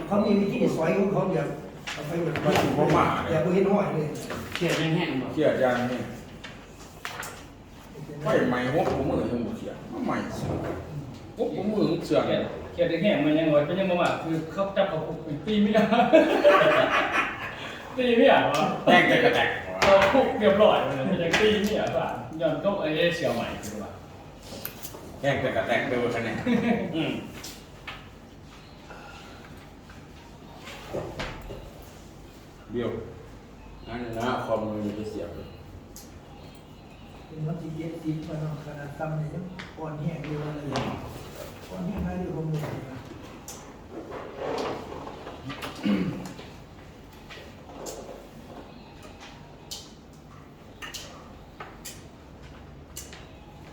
ເຂົາມີວິທີສອຍຂອງເຂົາ ແບບເອົາໄປແບບ ມັນບໍ່ມາເດ້ ແບບບໍ່ເຫັນຮອຍເລີຍ. ເຄຍແຮງໆບໍ່? ເຄຍຢ່າງແຮງ. ໄຟໄໝ້ຫົກກວ່າມື້ຍັງບໍ່ເຄຍ ມາໄໝ້ຊື່ ຫົກກວ່າມື້ເຊື່ອ. ເຄຍແຮງໆ ມັນຍັງວ່າ ມັນຍັງບໍ່ມາ ຄືເຂົາຈັບເຂົ້າຄຸກ ຕີເມຍ ຕີເມຍວ່າ ແຕກແຕກກະແຕກ ເຂົ້າຄຸກຮຽບຮ້ອຍ ມັນຍັງຕີເມຍວ່າ ຍ້ອນຕົກໄອ້ເສຍໃໝ່ ຄືວ່າ ແຕກແຕກກະແຕກເດີ ວ່າຊັ້ນ. ອືມ. ບິວ ນັ້ນນະ ຄອມມັນມີແຕ່ສຽງ. ເປັນວັນທີເຈັດສິບ ເພິ່ນເອົາຂະໜາດຕ່ຳນີ້ຍັງອ່ອນແຮງຢູ່ວ່າ ອ່ອນແຮງຫຼາຍຢູ່ ຄອມເມັນ.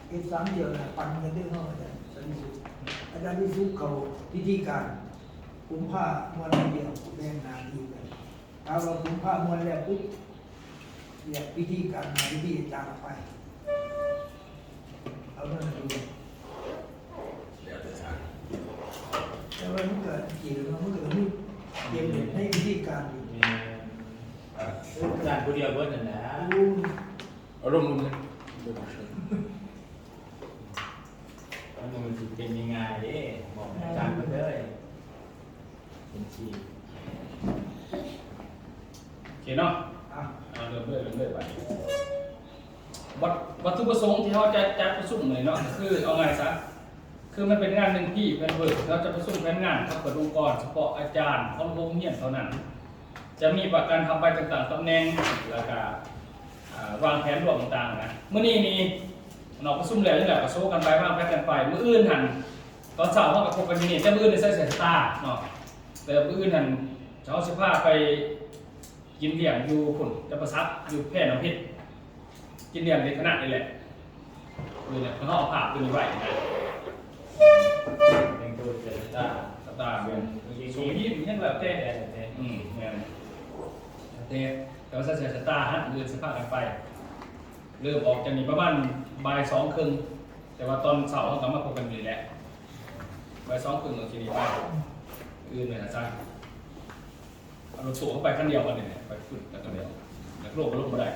ເຮັດສາມດຽວນະ ປັ່ນກັນເດີເຮົາ ອາຈານ ອາຈານວິສຸດ ອາຈານວິສຸດເຂົ້າພິທີການ ກຸມພາມ່ວນດຽວ ແບ່ງໜ້າທີ່ກັນ. ຖ້າວ່າກຸມພາມ່ວນແລ້ວປຸບ ແຍກພິທີການໜ້າພິທີອາຈານອອກໄປ ເອົາເລື່ອງດຽວ. ແລ້ວແຕ່ທ່ານ ແຕ່ວ່າມັນກໍ ມັນກໍມີເຕັມໃນພິທີການຢູ່. ແມ່ນ ອາຈານຜູ້ດຽວເບິດນັ້ນແຫຼະ. ອາລົມ ມັນບໍ່ແມ່ນຊິເປັນງ່າຍໆເດ້ ບອກອາຈານເບິດເລີຍ ເປັນທີ່ ໂອເຄເນາະ. ອ່ະ ເລີ່ມເລີຍ ເລີ່ມເລີຍບາດນີ້. ວັດ ວັດຖຸປະສົງທີ່ເຮົາຈະຈັດປະຊຸມມື້ນີ້ເນາະ ກໍຄືເອົາງ່າຍຊະ ຄືມັນເປັນງານໜຶ່ງປີ ແຜນເວີກ ເຮົາຈະປະຊຸມແຜນງານຂັບເຄື່ອນອົງກອນ ສະເພາະອາຈານຂອງໂຮງຮຽນເທົ່ານັ້ນ ຈະມີປະການຮັບໃບແຕ່ງຕັ້ງຕຳແໜ່ງ ແລ້ວກະ ອ່າ ວາງແຜນລວມຕ່າງໆນະ. ມື້ນີ້ນີ້ເນາະ ປະຊຸມແລ້ວ ແລ້ວກະໂຊກັນໄປ ວາງແຜນກັນໄປ. ມື້ອື່ນຫັ້ນ ຕອນເຊົ້າເຮົາກະພົບກັນຢູ່ນີ້ ແຕ່ມື້ອື່ນໃສ່ເສື້ອສະຕາເນາະ ແຕ່ມື້ອື່ນຫັ້ນເຮົາຊິພາໄປ ກິນລ້ຽງຢູ່ພຸ້ນ ຈຳປາສັກ ຢູ່ແພນ້ຳເພັດ ກິນລ້ຽງເດັກຄະນະນີ້ແຫຼະ. ເອີ ແລ້ວເຮົາເອົາພາບຕົວນີ້ໄວ້ນະ ແຕ່ງຕົວເປັນຕາ ຕາ ແມ່ນ ສົມຍິດຫຍັງແລ້ວແຕ່ ແຕ່ ອືມ ແມ່ນ ແຕ່ ແຕ່ວ່າໃສ່ເສື້ອສະຕາຫັ້ນ ມື້ອື່ນຊິພາກັນໄປ ເລີ່ມອອກຈາກນີ້ປະມານບ່າຍສອງເຄິ່ງ ແຕ່ວ່າຕອນເຊົ້າເຮົາກະມາພົບກັນຢູ່ນີ້ແຫຼະ ບ່າຍສອງເຄິ່ງ ອອກຈາກນີ້ໄປ ອື່ນແມ່ນອາຈານ. ເອົາລົດຕູ້ເຂົ້າໄປຄັນດຽວກັນນີ້ແຫຼະ ໄປຟຶດແລ້ວກະແລ້ວ ຢາກລົງກະລົງບໍ່ໄດ້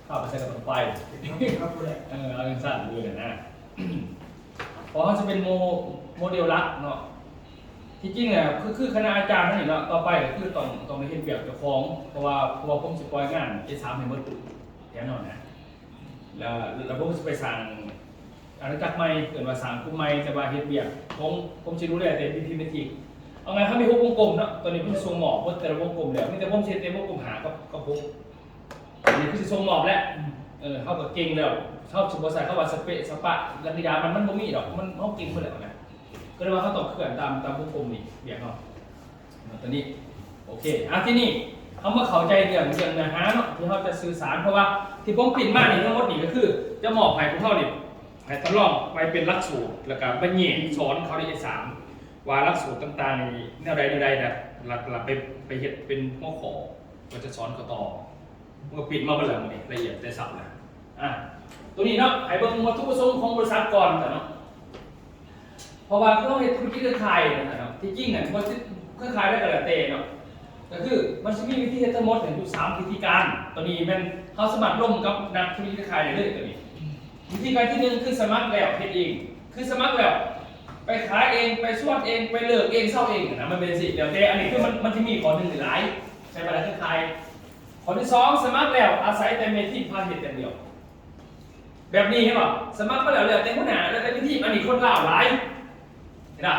ພາໄປໃສກະຕ້ອງໄປ ເອີ ເອົາຈັ່ງຊັ້ນເລີຍນະ. ເພາະເຮົາຊິເປັນໂມ ໂມເດວຫຼັກເນາະ ທີ່ຈິງນະ ຄື ຄືຄະນະອາຈານເຮົານີ້ເນາະ ຕໍ່ໄປກະຄືຕ້ອງ ຕ້ອງໄດ້ເຮັດວຽກເຈົ້າຂອງ ເພາະວ່າ ເພາະວ່າຜົມຊິປ່ອຍງານເອສາມໃຫ້ໝົດ ແຖວນັ້ນນະ ແລ້ວ ແລ້ວຜົມຊິໄປສ້າງອານາຈັກໃໝ່ ເອີ້ນວ່າສ້າງກຸ່ມໃໝ່ ແຕ່ວ່າເຮັດວຽກຂອງ ຜົມຊິດູແລແຕ່ວິທະຍາທິກ ເອົາງ່າຍ ເຮົາມີຫົກວົງກົມເນາະ ຕອນນີ້ເພິ່ນສົ່ງມອບເບິດແຕ່ລະວົງກົມແລ້ວ ມີແຕ່ຜົມຊິເຮັດແຕ່ວົງກົມຫ້າກັບ ກັບຫົກ ອັນນີ້ຄືຊິສົ່ງມອບແລ້ວ ເອີ ເຮົາກະເກັ່ງແລ້ວ ເຮົາຊິບໍ່ໃສ່ຄຳວ່າສະເປະສະປະ ລະນິດາ ມັນ ມັນບໍ່ມີດອກ ມັນ ເຮົາເກັ່ງເບິດແລ້ວນະ ກະເລີຍວ່າເຮົາຕ້ອງເຄື່ອນຕາມ ຕາມວົງກົມນີ້ ວຽກເຮົາ ຕົວນີ້ ໂອເຄ ອ່າ ທີນີ້ເຮົາມາເຂົ້າໃຈເລື່ອງ ເລື່ອງເນື້ອຫາເນາະ ທີ່ເຮົາຈະສື່ສານ ເພາະວ່າທີ່ຜົມປຣິ້ນມານີ້ທັງໝົດນີ້ກະຄືຈະມອບໃຫ້ພວກເຮົານີ້ ໃຫ້ທົດລອງໄປເປັນຫຼັກສູດ ແລ້ວກະໄປແຍກສອນເຂົາໄດ້ສາມ ວ່າຫຼັກສູດຕ່າງໆນີ້ແນວໃດແນວໃດນະ ແລ້ວ ແລ້ວໄປ ໄປເຮັດເປັນຫົວຂໍ້ ກະຈະສອນເຂົາຕໍ່. ມັນກະປິດມາເບິດແລ້ວມື້ນີ້ ລະອຽດແຕ່ເຊົ້ານະ ອ່າ ໂຕນີ້ເນາະ ໃຫ້ເບິ່ງວັດຖຸປະສົງຂອງບໍລິສັດກ່ອນເນາະ ເພາະວ່າເຮົາເຮັດທຸລະກິດເຄືອຂ່າຍເນາະ ທີ່ຈິງນະ ບໍ່ ເຄືອຂ່າຍໃດກະແລ້ວແຕ່ເນາະ ກະຄືມັນຊິມີວິທີເຮັດທັງໝົດຢູ່ສາມວິທີການ ໂຕນີ້ແມ່ນເຮົາສາມາດລົມກັບນັກທຸລະກິດເຄືອຂ່າຍໄດ້ເລີຍ ໂຕນີ້ ວິທີການທີໜຶ່ງຄືສະໝັກແລ້ວເຮັດເອງ ຄືສະໝັກແລ້ວໄປຂາຍເອງ ໄປຊວນເອງ ໄປເລີກເອງ ເຊົາເອງນະ ມັນເປັນຈັ່ງຊີ້ ແລ້ວແຕ່ ອັນນີ້ຄືມັນ ມັນຊິມີຂໍ້ໜຶ່ງຫຼາຍ ໃຊ້ບັນດາເຄືອຂ່າຍ ຂໍ້ທີສອງ ສະໝັກແລ້ວອາໄສແຕ່ແມ່ທີມພາເຮັດຢ່າງດຽວ ແບບນີ້ເຫັນບໍ່ ສະໝັກມາແລ້ວ ແລ້ວແຕ່ຫົວໜ້າ ແລ້ວແຕ່ແມ່ທີມ ອັນນີ້ຄົນລາວຫຼາຍ ເຫັນບໍ່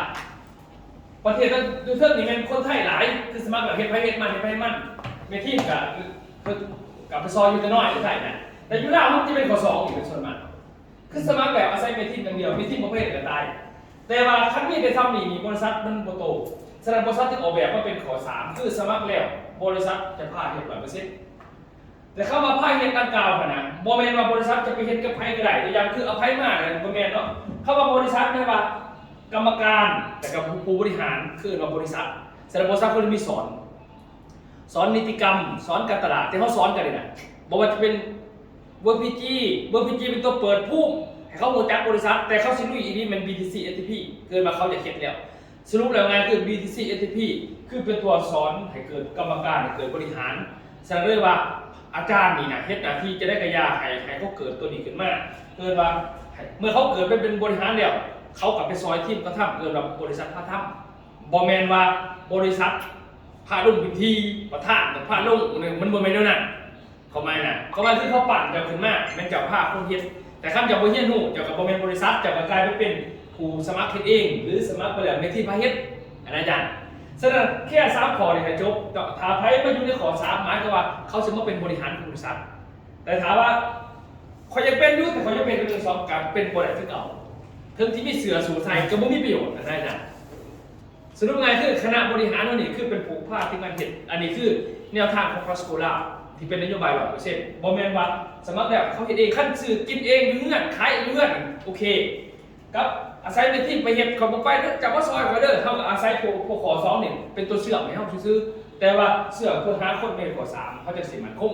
ປະເທດຢູ່ເທິງນີ້ແມ່ນຄົນໄທຫຼາຍ ຄືສະໝັກແລ້ວເຮັດໃຜເຮັດມັນ ເຮັດໃຜມັນ ແມ່ທີມກະ ກະໄປຊອຍຢູ່ແຕ່ນ້ອຍ ຢູ່ໄທນະ ແຕ່ຢູ່ລາວມັນຈະເປັນຂໍ້ສອງອີກເປັນສ່ວນມາກ ຄືສະໝັກແລ້ວອາໄສແມ່ທີມຢ່າງດຽວ ແມ່ທີມບໍ່ໄປເຮັດກະຕາຍ ແຕ່ວ່າຄັນມີແຕ່ຊ່ຳນີ້ນີ້ ບໍລິສັດມັນບໍ່ໂຕ ສະນັ້ນບໍລິສັດຈຶ່ງອອກແບບມາເປັນຂໍ້ສາມ ຄືສະໝັກແລ້ວບໍລິສັດຈະພາເຮັດຮ້ອຍເປີເຊັນ ແຕ່ຄຳວ່າພາເຮັດດັ່ງກ່າວຫັ້ນນະ ບໍ່ແມ່ນວ່າບໍລິສັດຈະໄປເຮັດກັບໃຜກະໄດ້ ຕົວຢ່າງຄືເອົາໃຜມາບໍ່ແມ່ນເນາະ ຄຳວ່າບໍລິສັດແມ່ນວ່າກຳມະການ ແລ້ວກະຜູ້ ຜູ້ບໍລິຫານ ຄືເອີ້ນວ່າບໍລິສັດ ສະນັ້ນບໍລິສັດເພິ່ນມີສອນ ສອນນິຕິກຳ ສອນການຕະຫຼາດ ທີ່ເຮົາສອນກັນນີ້ນະ ບໍ່ວ່າຈະເປັນເວີພີຈີ ເວີພີຈີເປັນຕົວເປີດພູມໃຫ້ເຂົາຮູ້ຈັກບໍລິສັດ ແຕ່ເຂົາຊິລຸຍອີ່ຫຼີແມ່ນບີທີຊີ ເອສທີພີ ເກີດວ່າເຂົາຢາກເຮັດແລ້ວ ສະຫຼຸບແລ້ວງ່າຍຄື BTC STP ຄືເປັນຕົວສອນໃຫ້ເກີດກຳມະການ ໃຫ້ເກີດບໍລິຫານ. ສະນັ້ນເລີຍວ່າອາຈານນີ້ນະ ເຮັດໜ້າທີ່ຈັ່ງໃດກໍຢ່າໃຫ້ ໃຫ້ເຂົາເກີດຕົວນີ້ຂຶ້ນມາ. ເອີ້ນວ່າ ໃຫ້ ເມື່ອເຂົາເກີດໄປເປັນບໍລິຫານແລ້ວ ເຂົາກໍໄປຊ່ອຍທີມກະທຳ ເອີ້ນວ່າບໍລິສັດພາທຳ. ບໍ່ແມ່ນວ່າບໍລິສັດພາລົງພິທີ ປະທານພາລົງ ມັນບໍ່ແມ່ນແນວນັ້ນ. ຄວາມໝາຍນະ ຄວາມໝາຍຄືເຂົາປັ້ນເຈົ້າຂຶ້ນມາ ແມ່ນເຈົ້າພາຄົນເຮັດ, ແຕ່ຄັນເຈົ້າບໍ່ຮຽນຮູ້ ເຈົ້າກໍບໍ່ແມ່ນບໍລິສັດ ເຈົ້າກໍກາຍໄປເປັນຜູ້ສະໝັກເຮັດເອງ ຫຼື ສະໝັກໄປແລ້ວແມ່ນທີມພາເຮັດ ອັນນັ້ນອາຈານ. ສະນັ້ນແຄ່ສາມຂໍ້ນີ້ໃຫ້ຈົບ. ຖ້າໃຜມາຢູ່ໃນຂໍ້ສາມ ໝາຍຄວາມວ່າເຂົາຊິມາເປັນບໍລິຫານຂອງບໍລິສັດ. ແຕ່ຖ້າວ່າ ຂ້ອຍຢາກເປັນຢູ່ ແຕ່ຂ້ອຍຢາກເປັນໜຶ່ງສອງ ກໍເປັນບໍ່ໄດ້ຄືເກົ່າ. ເຖິງທີ່ມີເສື້ອສູດໃສ່ ກໍບໍ່ມີປະໂຫຍດ ອັນນັ້ນອາຈານ. ສະຫຼຸບງ່າຍຄືຄະນະບໍລິຫານເຮົານີ້ຄືເປັນຜູ້ພາທີມງານເຮັດ. ອັນນີ້ຄືແນວທາງຂອງ Pascola ທີ່ເປັນນະໂຍບາຍຮ້ອຍເປີເຊັນ. ບໍ່ແມ່ນວ່າສະໝັກແລ້ວເຂົາເຮັດເອງ, ຄັນຊື້ກິນເອງຢູ່ເຮືອນ ຂາຍຢູ່ເຮືອນ ໂອເຄ ກັບອາໄສແມ່ນທີມໄປເຮັດ. ຂ້ອຍບໍ່ໄປເດີ ເຈົ້າມາຊ່ອຍຂ້ອຍເດີ. ເຮົາກໍອາໄສພວກ ພວກຂໍ້ສອງນີ້ເປັນຕົວເຊື່ອມໃຫ້ເຮົາຊື່ໆ ແຕ່ວ່າເຊື່ອມເພື່ອຫາຄົນໃນຂໍ້ສາມ ເຮົາຈັ່ງຊິໝັ້ນຄົງ.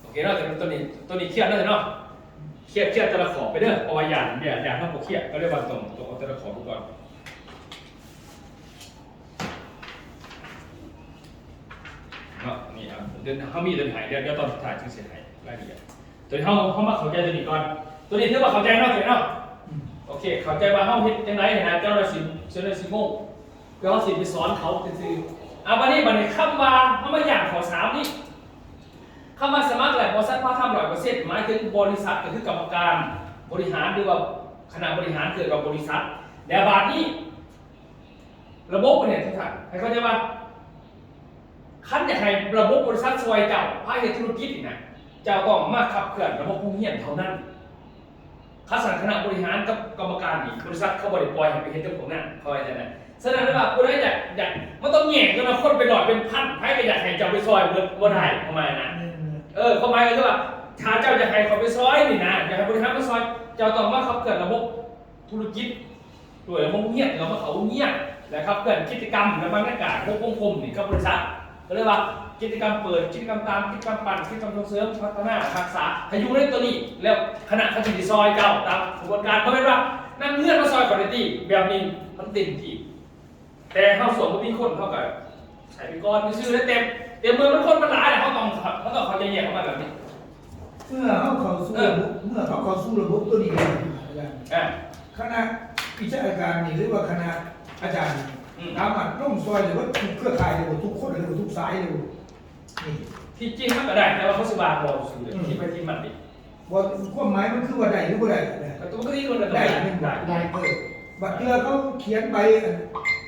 ໂອເຄເນາະ ຕົວນີ້ ຕົວນີ້ ຕົວນີ້ເຄຍເນາະ ເນາະ ເຄຍ ເຄຍແຕ່ລະຂໍ້ໄປເດີ ເພາະວ່າຢ້ານ ຢ້ານ ຢ້ານເຮົາບໍ່ເຄຍ ກໍເລີຍວ່າຕ້ອງ ຕ້ອງເອົາແຕ່ລະຂໍ້ໄປກ່ອນເນາະ. ນີ້ ເຮົາມີຕົວນີ້ໃຫ້ ດຽວ ດຽວຕອນສຸດທ້າຍຈຶ່ງຊິໃຫ້ລາຍລະອຽດ. ຕົວນີ້ເຮົາ ເຮົາມາເຂົ້າໃຈຕົວນີ້ກ່ອນ. ຕົວນີ້ຖືວ່າເຂົ້າໃຈເນາະ ຕົວນີ້ເນາະ. ອືມ ໂອເຄ ເຂົ້າໃຈວ່າເຮົາເຮັດຈັ່ງໃດຫັ້ນນະ ເຈົ້າໜ້າທີ່ ເຈົ້າໜ້າທີ່ຊິງົງ ເພື່ອເຮົາຊິໄປສອນເຂົາຊື່ໆ. ອ່າ ບາດນີ້ ບາດນີ້ຄຳວ່າ ເຮົາມາຢ່າງຂໍ້ສາມນີ້ ຄຳວ່າສະໝັກແລ້ວບໍລິສັດພາທຳຮ້ອຍເປີເຊັນ ໝາຍເຖິງບໍລິສັດ ກໍຄືກຳມະການບໍລິຫານ ຫຼືວ່າຄະນະບໍລິຫານ ເອີ້ນວ່າບໍລິສັດ. ແລ້ວບາດນີ້ລະບົບນີ້ ທ່ານ ໃຫ້ເຂົ້າໃຈວ່າ ຄັນຢາກໃຫ້ລະບົບບໍລິສັດຊ່ວຍເຈົ້າພາເຮັດທຸລະກິດນີ້ນະ ເຈົ້າຕ້ອງມາຂັບເຄື່ອນລະບົບໂຮງຮຽນເທົ່ານັ້ນ. ຄັນຊັ້ນຄະນະບໍລິຫານກັບກຳມະການນີ້ ບໍລິສັດເຂົາບໍ່ໄດ້ປ່ອຍໃຫ້ໄປເຮັດກັບພວກນັ້ນ ເຂົາວ່າຈັ່ງຊັ້ນນະ. ສະນັ້ນແລ້ວວ່າຜູ້ໃດຢາກ ຢາກ ມັນຕ້ອງແຍກກັນນະ ຄົນເປັນຮ້ອຍເປັນພັນ ໃຜກໍຢາກໃຫ້ເຈົ້າໄປຊ່ອຍເບິດ ບໍ່ໄດ້ ຄວາມໝາຍນະ. ແມ່ນໆ ເອີ ຄວາມໝາຍກໍຄືວ່າ ຖ້າເຈົ້າຢາກໃຫ້ຂ້ອຍໄປຊ່ອຍນີ້ນະ ຢາກໃຫ້ບໍລິຫານມາຊ່ອຍ ເຈົ້າຕ້ອງມາຂັບເຄື່ອນລະບົບທຸລະກິດ ໂດຍໂຮງຮຽນ ແລ້ວມາເຂົ້າໂຮງຮຽນ ແລະ ຂັບເຄື່ອນກິດຈະກຳ ແລະ ບັນຍາກາດຂອງສັງຄົມນີ້ກັບບໍລິສັດ. ກໍເລີຍວ່າກິດຈະກຳເປີດ, ກິດຈະກຳຕາມ, ກິດຈະກຳປັ່ນ, ກິດຈະກຳສົ່ງເສີມ, ພັດທະນາ, ຮັກສາ ໃຫ້ຢູ່ໃນຕົວນີ້ ແລ້ວຄະນະເຂົາຊິຊ່ອຍເຈົ້າຕາມຂະບວນການ. ບໍ່ແມ່ນວ່ານັກຮຽນມາຊ່ອຍຂ້ອຍໄດ້ຕິ ແບບນີ້ມັນເຕັມທີ່. ແຕ່ເຮົາຊ່ວງບໍ່ມີຄົນ ເຮົາກໍໃສ່ໄປກ່ອນຊື່ໆ ແຕ່ ແຕ່ເມື່ອມັນຄົນມັນຫຼາຍ ເຮົາຕ້ອງ ເຮົາຕ້ອງເຂົ້າໃຈແຍກອອກມາແບບນີ້. ເມື່ອເຮົາເຂົ້າສູ່ ເອີ ລະບົບ ເມື່ອເຮົາເຂົ້າສູ່ລະບົບຕົວນີ້ແລ້ວ ອາຈານ ອ່າ ຄະນະວິຊາການນີ້ ຫຼືວ່າຄະນະອາຈານນີ້ ອືມ ສາມາດລົງຊ່ອຍໄດ້ເບິດທຸກເຄືອຂ່າຍໄດ້ບໍ່? ທຸກຄົນໄດ້ບໍ່? ທຸກສາຍໄດ້ບໍ່? ນີ້ ທີ່ຈິງມັນກໍໄດ້ ແຕ່ວ່າເຂົາຊິວ່າບໍ່ຊື່ ອືມ ທີ່ໄປທີ່ມັນນີ້ ບໍ່ ຄວາມໝາຍມັນຄືວ່າໄດ້ຫຼືບໍ່ໄດ້ນະ? ກໍຕົວກໍດີ ມັນກໍໄດ້ ໄດ້ ໄດ້ ໄດ້ ເອີ ບາງເທື່ອເຂົາຂຽນໃບ ອັນ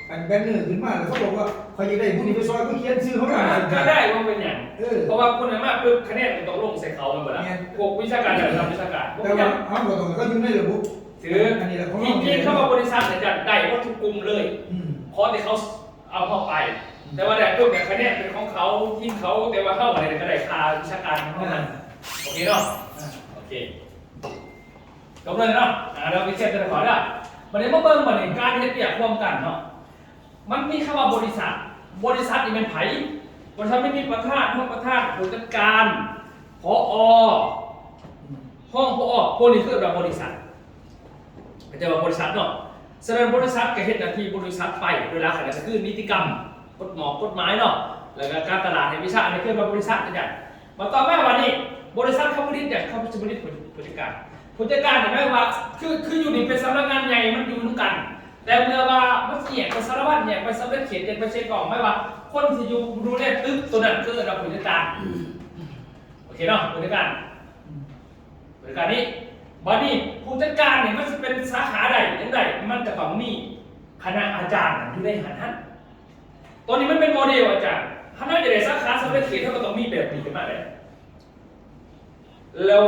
ອັນແບນເນີຂຶ້ນມາ ແລ້ວເຂົາບອກວ່າ ຂ້ອຍຢາກໄດ້ຜູ້ນີ້ໄປຊ່ອຍ ເຂົາຂຽນຊື່ເຂົາ ອ່າ ນຳ ກໍໄດ້ ບໍ່ເປັນຫຍັງ ເອີ ເພາະວ່າຜູ້ນັ້ນມາປຶບ ຄະແນນກໍຕົກລົງໃສ່ເຂົາ ແມ່ນບໍ່ລະ? ແມ່ນ ພວກວິຊາການ ແລະ ນັກວິຊາການ ແຕ່ວ່າເຮົາກໍຕ້ອງໃຫ້ເຂົາຢູ່ໃນລະບົບ ຖື ອັນນີ້ແຫຼະ ທີ່ຈິງຄຳວ່າບໍລິສັດນີ້ຈະໄດ້ໝົດທຸກກຸ່ມເລີຍ ອືມ ຂໍແຕ່ເຂົາເອົາເຮົາໄປ ອືມ ແຕ່ວ່າໄດ້ປຶບ ຄະແນນເປັນຂອງເຂົາ ທີມເຂົາ ແຕ່ວ່າເຮົາກໍໄດ້ ກໍໄດ້ຄ່າວິຊາການຂອງເຮົາ ອ່າ ນຳ ໂອເຄເນາະ ອ່າ ໂອເຄ ຈົບເລີຍເນາະ ອ່າ ເຮົາໄປເຊັກແຕ່ລະຂໍ້ເດີ. ບັດນີ້ມາເບິ່ງ ບັດນີ້ການເຮັດວຽກຮ່ວມກັນເນາະ ມັນມີຄຳວ່າບໍລິສັດ. ບໍລິສັດນີ້ແມ່ນໃຜ? ບໍລິສັດມັນມີປະທານ, ຮອງປະທານ, ຜູ້ຈັດການ, ຜອ ຮອງ ຜອ ພວກນີ້ຄືວ່າບໍລິສັດ ເຂົາເຈົ້າວ່າບໍລິສັດເນາະ. ສະນັ້ນບໍລິສັດກໍເຮັດໜ້າທີ່ບໍລິສັດໄປ ໂດຍຫຼັກແລ້ວກໍຄືນິຕິກຳ ກົດໝອກກົດໝາຍເນາະ ແລ້ວກໍການຕະຫຼາດໃຫ້ວິຊາ ອັນນີ້ຄືວ່າບໍລິສັດ ອາຈານ. ມາຕໍ່ມາບາດນີ້ ບໍລິສັດເຂົາຜະລິດຫຍັງ? ເຂົາຈະຜະລິດຜູ້ ຜູ້ຈັດການ. ຜູ້ຈັດການນີ້ໝາຍວ່າ ຄື ຄືຢູ່ນີ້ເປັນສຳນັກງານໃຫຍ່ ມັນຢູ່ນຳກັນ ແຕ່ເມື່ອວ່າມັນແຍກໄປສາລະວັນ ແຍກໄປສຳເລັດເຂດ ແຍກໄປເຊກອງ ໝາຍວ່າຄົນທີ່ຢູ່ດູແລຕຶກໂຕນັ້ນ ເຂົາເອີ້ນວ່າຜູ້ຈັດການ ໂອເຄເນາະ ຜູ້ຈັດການ ບໍລິສັດນີ້. ບາດນີ້ຜູ້ຈັດການນີ້ມັນຊິເປັນສາຂາໃດຈັ່ງໃດ ມັນກໍຕ້ອງມີຄະນະອາຈານຢູ່ໃນຫັ້ນຫັ້ນ. ຕອນນີ້ມັນເປັນໂມເດລ ອາຈານ ຄັນເຮົາຈະໄດ້ສາຂາສຳເລັດເຂດ ເຮົາກໍຕ້ອງມີແບບນີ້ຂຶ້ນມາແຫຼະ. ແລ້ວ